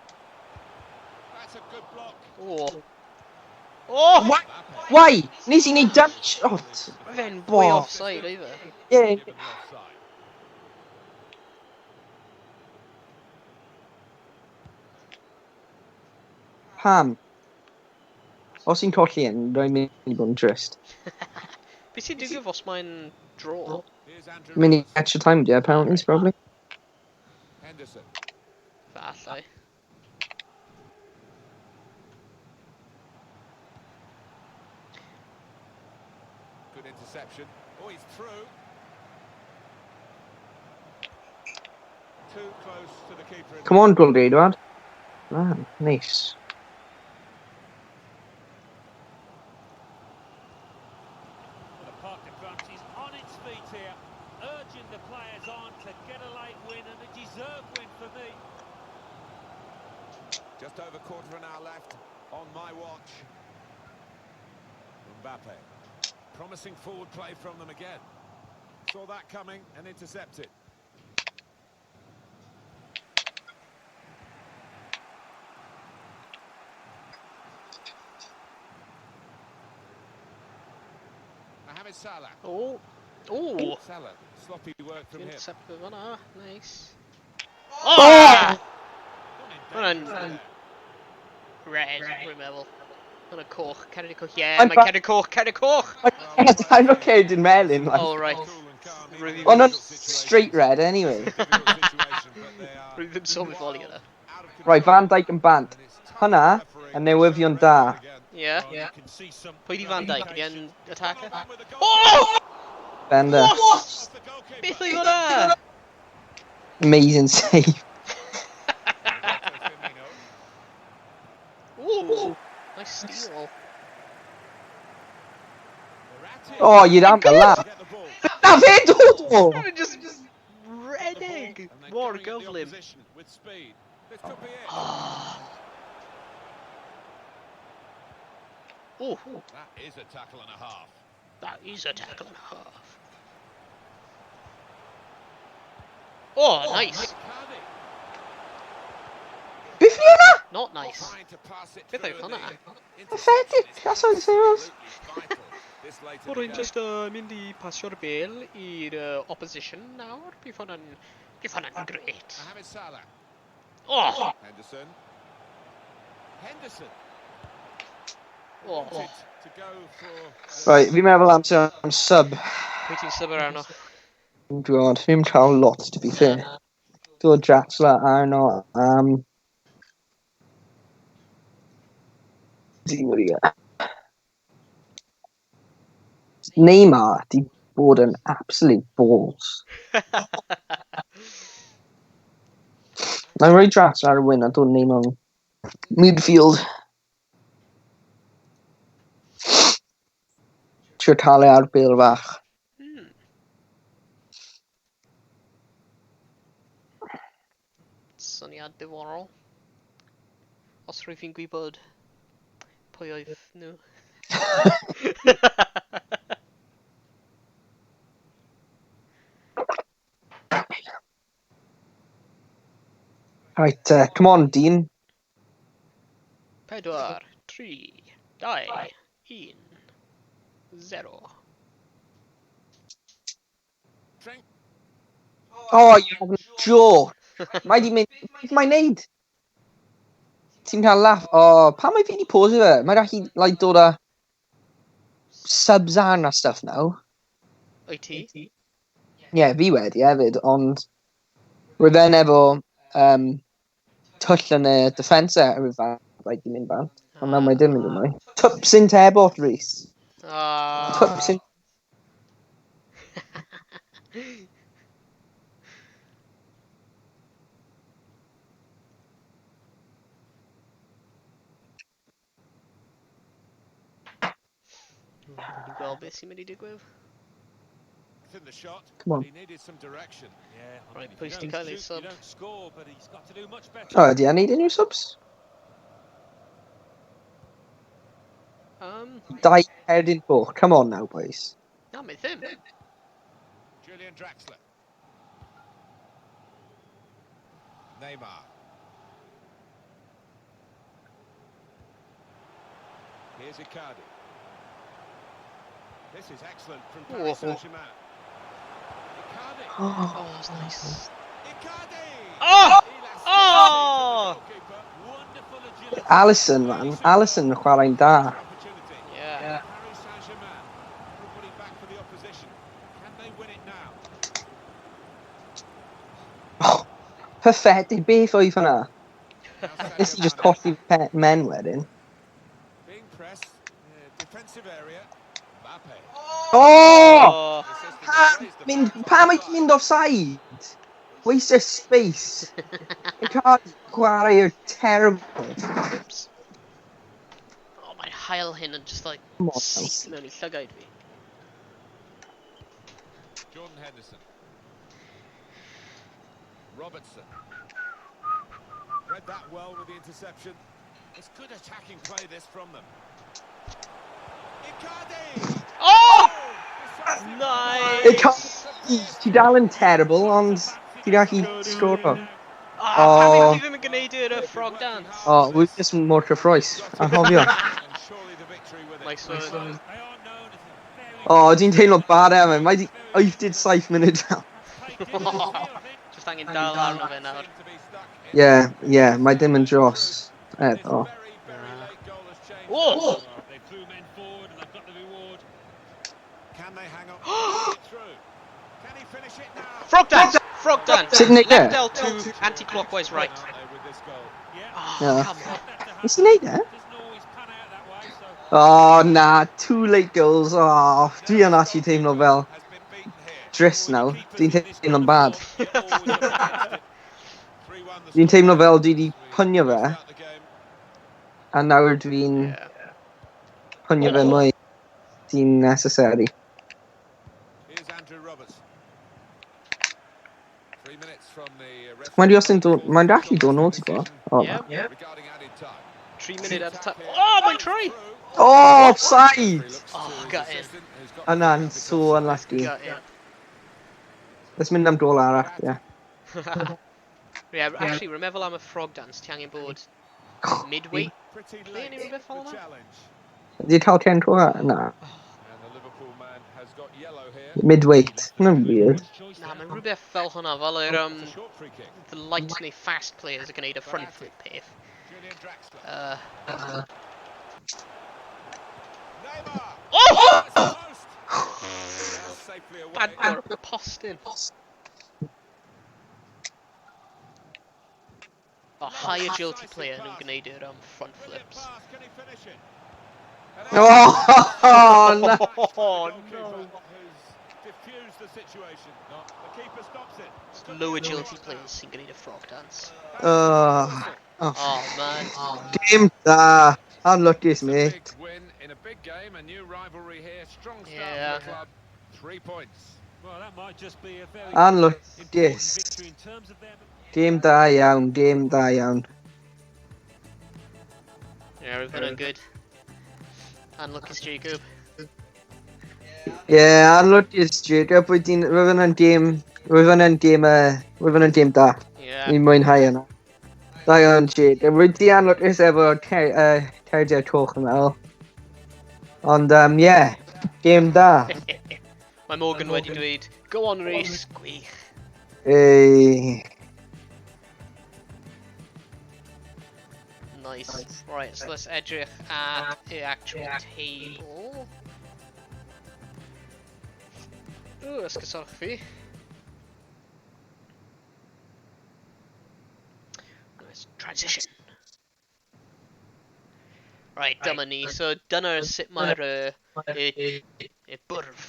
Speaker 6: That's a good block.
Speaker 3: Oh. Oh!
Speaker 1: What?
Speaker 6: Mbappe.
Speaker 1: Why? Nes i neud dump shot.
Speaker 3: Fe'n way
Speaker 1: Bo.
Speaker 3: offside either.
Speaker 1: Yeah.
Speaker 6: Given the offside.
Speaker 1: Pam. Os i'n colli yn, rwy'n mynd i bod yn drist.
Speaker 3: Beth sy'n digwydd os mae'n draw?
Speaker 6: Here's Andrew
Speaker 1: Mynd i
Speaker 6: Robertson.
Speaker 1: extra time, yeah, penalties, probably.
Speaker 6: Henderson.
Speaker 3: Falle.
Speaker 6: Good interception. Oh, he's through. Too close to the keeper. in
Speaker 1: Come
Speaker 6: the
Speaker 1: on, Goldie, Edward. Man, nice.
Speaker 5: Well, the Parc de France is on its feet here, urging the players on to get a late win, and a deserved win for me.
Speaker 6: Just over quarter of an hour left on my watch. Mbappe. Promising forward play from them again. Saw that coming and intercepted. Mohamed Salah.
Speaker 3: Oh. Oh!
Speaker 6: Salah. Sloppy work from him.
Speaker 3: Intercept hwnna, nice.
Speaker 1: Oh!
Speaker 6: Gone in
Speaker 3: Hwnna'n
Speaker 6: dangerously there.
Speaker 3: red, rwy'n meddwl. Hwnna coch, cerdyn coch, yeah,
Speaker 1: I'm
Speaker 3: mae
Speaker 1: ba-
Speaker 3: cerdyn coch, cerdyn coch!
Speaker 1: I'm not cerdyn melyn, like.
Speaker 3: Oh, right.
Speaker 6: Cool and calm, even
Speaker 3: Rwyf
Speaker 6: in
Speaker 3: i
Speaker 1: Oh, no,
Speaker 6: difficult situations.
Speaker 1: straight red, anyway.
Speaker 6: Difficult situation, but they are
Speaker 3: Rwyf ddim sylweddoli hwnna.
Speaker 6: out of
Speaker 1: Right,
Speaker 6: control.
Speaker 1: Van Dijk yn bant.
Speaker 6: And it's tough
Speaker 1: Hwnna,
Speaker 6: for the referee
Speaker 1: a newyddion
Speaker 6: to show
Speaker 1: da.
Speaker 6: red again.
Speaker 3: Yeah.
Speaker 5: Well, you can see some
Speaker 3: Pwy di Van Dijk? Ydy e'n attacker?
Speaker 6: One-on-one with the goalkeeper.
Speaker 3: Oh!
Speaker 1: Bender.
Speaker 3: What?
Speaker 6: Off the goalkeeper.
Speaker 3: Beth oedd hwnna?
Speaker 1: Amazing save.
Speaker 6: Roberto Firmino.
Speaker 3: Ooh! Nice steal.
Speaker 6: Verratti.
Speaker 1: Oh, you'd have to laugh.
Speaker 6: Get the ball.
Speaker 1: Na fe dod! Oh!
Speaker 3: Just redeg
Speaker 6: And they're
Speaker 3: mor
Speaker 6: going at the
Speaker 3: gyflym.
Speaker 6: opposition with speed. This could be it.
Speaker 3: Oh,
Speaker 6: That is a tackle and a half.
Speaker 3: that is a tackle and a half. Oh, nice.
Speaker 6: Icardi
Speaker 1: Beth ni hwnna?
Speaker 3: Not nice.
Speaker 6: trying to pass it
Speaker 3: Beth
Speaker 6: through
Speaker 3: oedd
Speaker 6: and
Speaker 3: hwnna?
Speaker 6: the
Speaker 1: Pathetic.
Speaker 6: interception is
Speaker 1: That's how it feels.
Speaker 6: absolutely vital this late in the
Speaker 3: Rwy'n
Speaker 6: game.
Speaker 3: just mynd i pasio'r bel i'r opposition nawr. Bydd hwnna'n... Bydd hwnna'n gret.
Speaker 6: Mohamed Salah.
Speaker 3: Oh!
Speaker 6: Henderson. Henderson.
Speaker 3: Oh.
Speaker 6: Wanted to go for the
Speaker 1: Right, fi'n meddwl amser am sub.
Speaker 3: Pwy ti'n sub ar arno?
Speaker 1: God, fi'n cael lot, to be fair. Dod Draxler arno am... Di Maria. Neymar di bod yn absolute balls. Mae'n rhoi Draxler ar y win a dod Neymar yn midfield. Trio cael e ar bêl fach.
Speaker 3: Syniad diddorol. Os rwyf fi'n gwybod pwy oedd nhw.
Speaker 1: Right, come on, Dean.
Speaker 3: 4, 3, 2, 1, 0.
Speaker 6: Trent.
Speaker 1: Oh, you have a joke. Mae di mynd... Beth mae'n neud? Ti'n cael laugh. Oh, pam mae fi di pause fe? Mae'n gallu, like, dod â subs arn a stuff now.
Speaker 3: Wyt ti?
Speaker 1: Ie, yeah, fi wedi hefyd, ond roedd e'n efo twll yn y defence e, a roedd fe like, di mynd bant. Ond nawr mae dim mynd ymlaen. Twps in tebot, Rhys.
Speaker 3: Ah.
Speaker 1: Twps in...
Speaker 3: Dwi'n gweld beth sy'n mynd i digwydd.
Speaker 6: In the shot,
Speaker 1: Come on.
Speaker 6: but he needed some direction.
Speaker 4: Yeah, I
Speaker 3: Right,
Speaker 4: mean, if
Speaker 3: pwy
Speaker 4: you
Speaker 3: sy'n
Speaker 4: don't
Speaker 3: cael ei
Speaker 4: shoot,
Speaker 3: sub?
Speaker 4: you don't score, but he's got to do much better.
Speaker 1: Oh, ydy, I need unrhyw subs? Dau Cerdyn Coch. Come on now, boys.
Speaker 3: Na, mae ddim.
Speaker 6: Julian Draxler. Neymar. Here's Icardi. This is excellent from Paris
Speaker 3: Oh.
Speaker 6: Saint-Germain. Icardi.
Speaker 3: Oh, that's nice.
Speaker 6: Icardi!
Speaker 3: Oh!
Speaker 6: Elasticity
Speaker 3: Oh!
Speaker 6: from the goalkeeper.
Speaker 4: Wonderful agility.
Speaker 1: Alisson, man. Alisson yn chwarae'n da.
Speaker 6: Opportunity.
Speaker 3: Yeah.
Speaker 6: Paris Saint-Germain. Everybody back for the opposition. Can they win it now?
Speaker 1: Oh, pathetic. Beth oedd hwnna?
Speaker 6: Now
Speaker 1: Nes i
Speaker 6: Sadio
Speaker 1: just
Speaker 6: Mane.
Speaker 1: colli men wedyn.
Speaker 6: Being pressed, defensive area. Mbappe.
Speaker 1: Oh!
Speaker 3: Oh!
Speaker 6: The assistant
Speaker 1: Pam,
Speaker 6: raised the
Speaker 1: mynd,
Speaker 6: flag
Speaker 1: pam
Speaker 6: offside.
Speaker 1: wyt ti'n mynd offside? Waste of space. Icardi chwarae yw'r terrible.
Speaker 3: Oops. Oh, mae'n hael hyn yn just like
Speaker 1: Come on now.
Speaker 3: syth mewn i llygaid fi.
Speaker 6: Jordan Henderson. Robertson. Read that well with the interception. It's good attacking play this from them. Icardi!
Speaker 3: Oh!
Speaker 6: Decisive.
Speaker 3: Nice!
Speaker 1: Icardi, ti dal yn terrible, ond ti gallu sgoro.
Speaker 3: Ah, pam
Speaker 1: Oh.
Speaker 3: ydw i ddim yn gwneud yr frog dance?
Speaker 1: Oh, wyt just mor cyffroes. Anghofio.
Speaker 6: And surely the victory with it.
Speaker 3: Nice one.
Speaker 4: They are known as a very
Speaker 1: Oh, dwi'n teimlo bad am e. Mae di 87 munud now.
Speaker 4: That's paid dividends here, I think.
Speaker 3: Just angen dal arno fe nawr.
Speaker 6: Seem to be stuck in
Speaker 1: Yeah, yeah, mae dim yn dros.
Speaker 6: This
Speaker 1: Oh.
Speaker 6: very, very late goal has changed
Speaker 3: Oh!
Speaker 6: that.
Speaker 4: They threw men forward and they've got the reward.
Speaker 6: Can they hang on? Get through. Can he finish it now?
Speaker 3: Frog dance! Frog dance!
Speaker 1: Sut wneud e?
Speaker 3: Left L2, anti-clockwise right.
Speaker 6: Aren't they with this goal?
Speaker 4: Yeah.
Speaker 3: Oh,
Speaker 1: Yeah.
Speaker 3: come on.
Speaker 4: That to
Speaker 1: Nes i wneud e?
Speaker 4: Doesn't always pan out that way, so
Speaker 1: Oh, na, two late goals. Oh, dwi yn actually teimlo fel
Speaker 6: Has been beaten here.
Speaker 1: drist nawr. Dwi'n teimlo'n bad.
Speaker 4: you're always up against it.
Speaker 6: 3-1 the
Speaker 1: Dwi'n
Speaker 6: score.
Speaker 1: teimlo fel dwi wedi punio fe,
Speaker 6: Start the game.
Speaker 1: a nawr dwi'n
Speaker 3: Yeah.
Speaker 1: punio fe mwy. Di'n necessary.
Speaker 6: Here's Andrew Roberts.
Speaker 1: Mae'n di os yn dod... Mae'n gallu dod nôl, ti'n gwybod? O,
Speaker 3: Yeah.
Speaker 1: na.
Speaker 3: 3 munud at a time. Oh, mae'n troi!
Speaker 1: Oh, offside!
Speaker 3: Oh, got in.
Speaker 1: Yna'n so unlucky.
Speaker 3: Got in.
Speaker 1: Let's mynd am dôl arall, ie.
Speaker 3: Yeah, actually, rwy'n meddwl am y frog dance, ti angen bod midweight play neu rhywbeth fel yna?
Speaker 1: Ydy cael ten tro? Na. Midweight. Hwna'n weird.
Speaker 3: Na, mae'n rhywbeth fel hwnna, fel yr the light neu fast players yn gwneud y front flip peth. Oh! Bad o'r postyn. O, high agility player nhw'n gwneud yr front flips.
Speaker 1: Oh, na.
Speaker 3: Oh, no. It's low agility players sy'n gwneud y frog dance.
Speaker 1: Oh, oh.
Speaker 3: Oh, man.
Speaker 1: Dim da. Anlwcus, mate.
Speaker 3: Yeah.
Speaker 4: Well, that might just be a very
Speaker 1: Anlwcus.
Speaker 4: important victory in terms of their
Speaker 1: Dim da iawn, dim da iawn.
Speaker 3: Yeah, we've hwnna'n good. Anlwcus Jacob.
Speaker 1: Ie, yeah, anlwcus Jacob, wedi... Roedd hwnna'n dim... Roedd hwnna'n dim... Roedd hwnna'n dim da.
Speaker 3: Yeah.
Speaker 1: Ni'n mwynhau yna. Da iawn, Jacob. Roedd di anlwcus efo cardiau coch yn meddwl. Ond, yeah, dim da.
Speaker 3: Mae Morgan wedi dweud, go on Rhys, gwych.
Speaker 1: Ei.
Speaker 3: Nice. Right, so let's edrych at the actual table. Ooh, ysgysodwch fi. Nice transition. Right, dyma ni. So dyna sut mae'r y bwrdd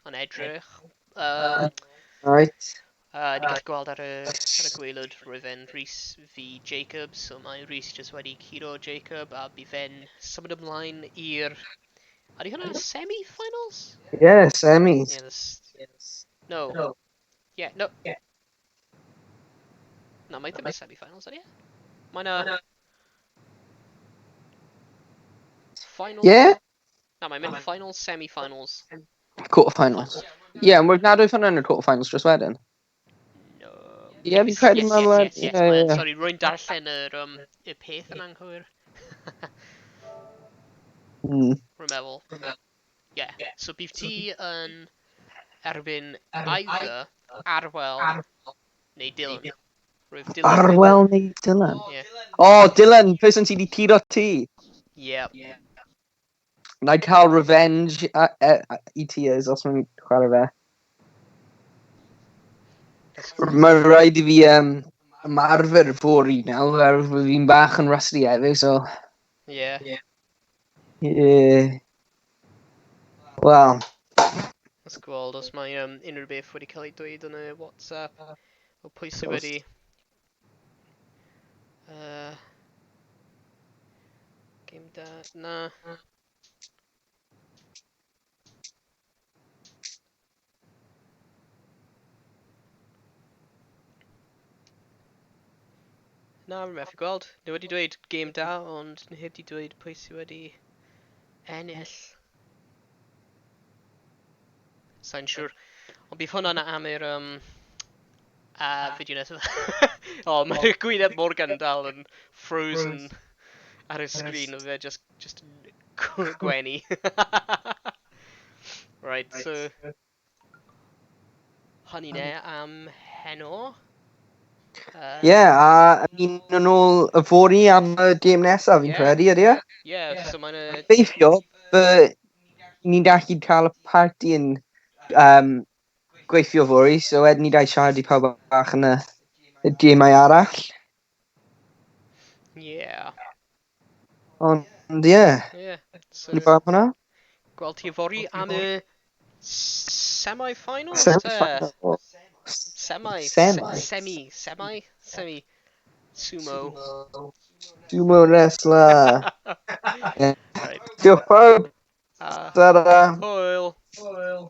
Speaker 3: yn edrych.
Speaker 1: Right.
Speaker 3: Ni gallu gweld ar y gwaelod roedd e'n Rhys v Jacob, so mae Rhys jyst wedi curo Jacob a bydd e'n symud ymlaen i'r... Ydy hwnna semi-finals?
Speaker 1: Yeah, semis.
Speaker 3: Yeah, this... No. Yeah, no. Na, mae ddim yn semi-finals, ydy e? Mae'n a... Final...
Speaker 1: Yeah?
Speaker 3: Na, mae'n mynd finals, semi-finals.
Speaker 1: Quarter-finals. Yeah, and we've nad oedd hwnna yn y quarter-finals dros wedyn.
Speaker 3: No.
Speaker 1: Ie, fi'n credu
Speaker 3: Yes,
Speaker 1: ma'
Speaker 3: yes,
Speaker 1: wedi-
Speaker 3: yes, yes,
Speaker 1: ie,
Speaker 3: mae'n-
Speaker 1: ie.
Speaker 3: Sorry, rwy'n darllen y peth yn anghywir. Rwy'n meddwl. Yeah. So bydd ti yn erbyn either Arwel neu Dylan. Roedd Dylan...
Speaker 1: Arwel neu Dylan?
Speaker 3: Yeah.
Speaker 1: Oh, Dylan, person ti di curo ti.
Speaker 3: Yeah.
Speaker 1: Na i cael revenge i ti os mae'n chwarae fe. Mae rhaid i fi ymarfer fory nawr, oherwydd fi'n bach yn rusty heddiw, so...
Speaker 3: Yeah.
Speaker 1: Yeah. Wel,
Speaker 3: Let's gweld os mae unrhyw beth wedi cael ei dweud yn y WhatsApp. O pwy sydd
Speaker 1: Os-
Speaker 3: wedi... Game da... Na. Na, rwy'n methu gweld. Nhw wedi dweud game da, ond nhw heb di dweud pwy sydd wedi ennill. Sa'n siŵr. Ond bydd hwnna'n am yr fideo nesaf. O, mae Gwyneb Morgan dal yn frozen ar y sgrin, oedd e just yn gwenu. Right, so hynny ne am heno.
Speaker 1: Ie, yeah, a ni'n yn ôl yfory am y gêm nesaf, fi'n
Speaker 3: Ie.
Speaker 1: credu, ydy e?
Speaker 3: Yeah, so mae'n y...
Speaker 1: Gobeithio, ni'n gallu cael y party yn gweithio fory, so wedyn ni dau siarad i pawb bach yn y gemau arall.
Speaker 3: Yeah.
Speaker 1: Ond ie,
Speaker 3: Yeah. So,
Speaker 1: ni barod am hwnna?
Speaker 3: gweld ti yfory am y semi-finals? te?
Speaker 1: Semi-final.
Speaker 3: Semi.
Speaker 1: Semi.
Speaker 3: Semi. Semi. Semi. Sumo.
Speaker 1: Sumo wrestler.
Speaker 3: Right.
Speaker 1: Diolch pawb.
Speaker 3: Uh,
Speaker 1: Ta-ra.
Speaker 3: hwyl.
Speaker 2: Hwyl.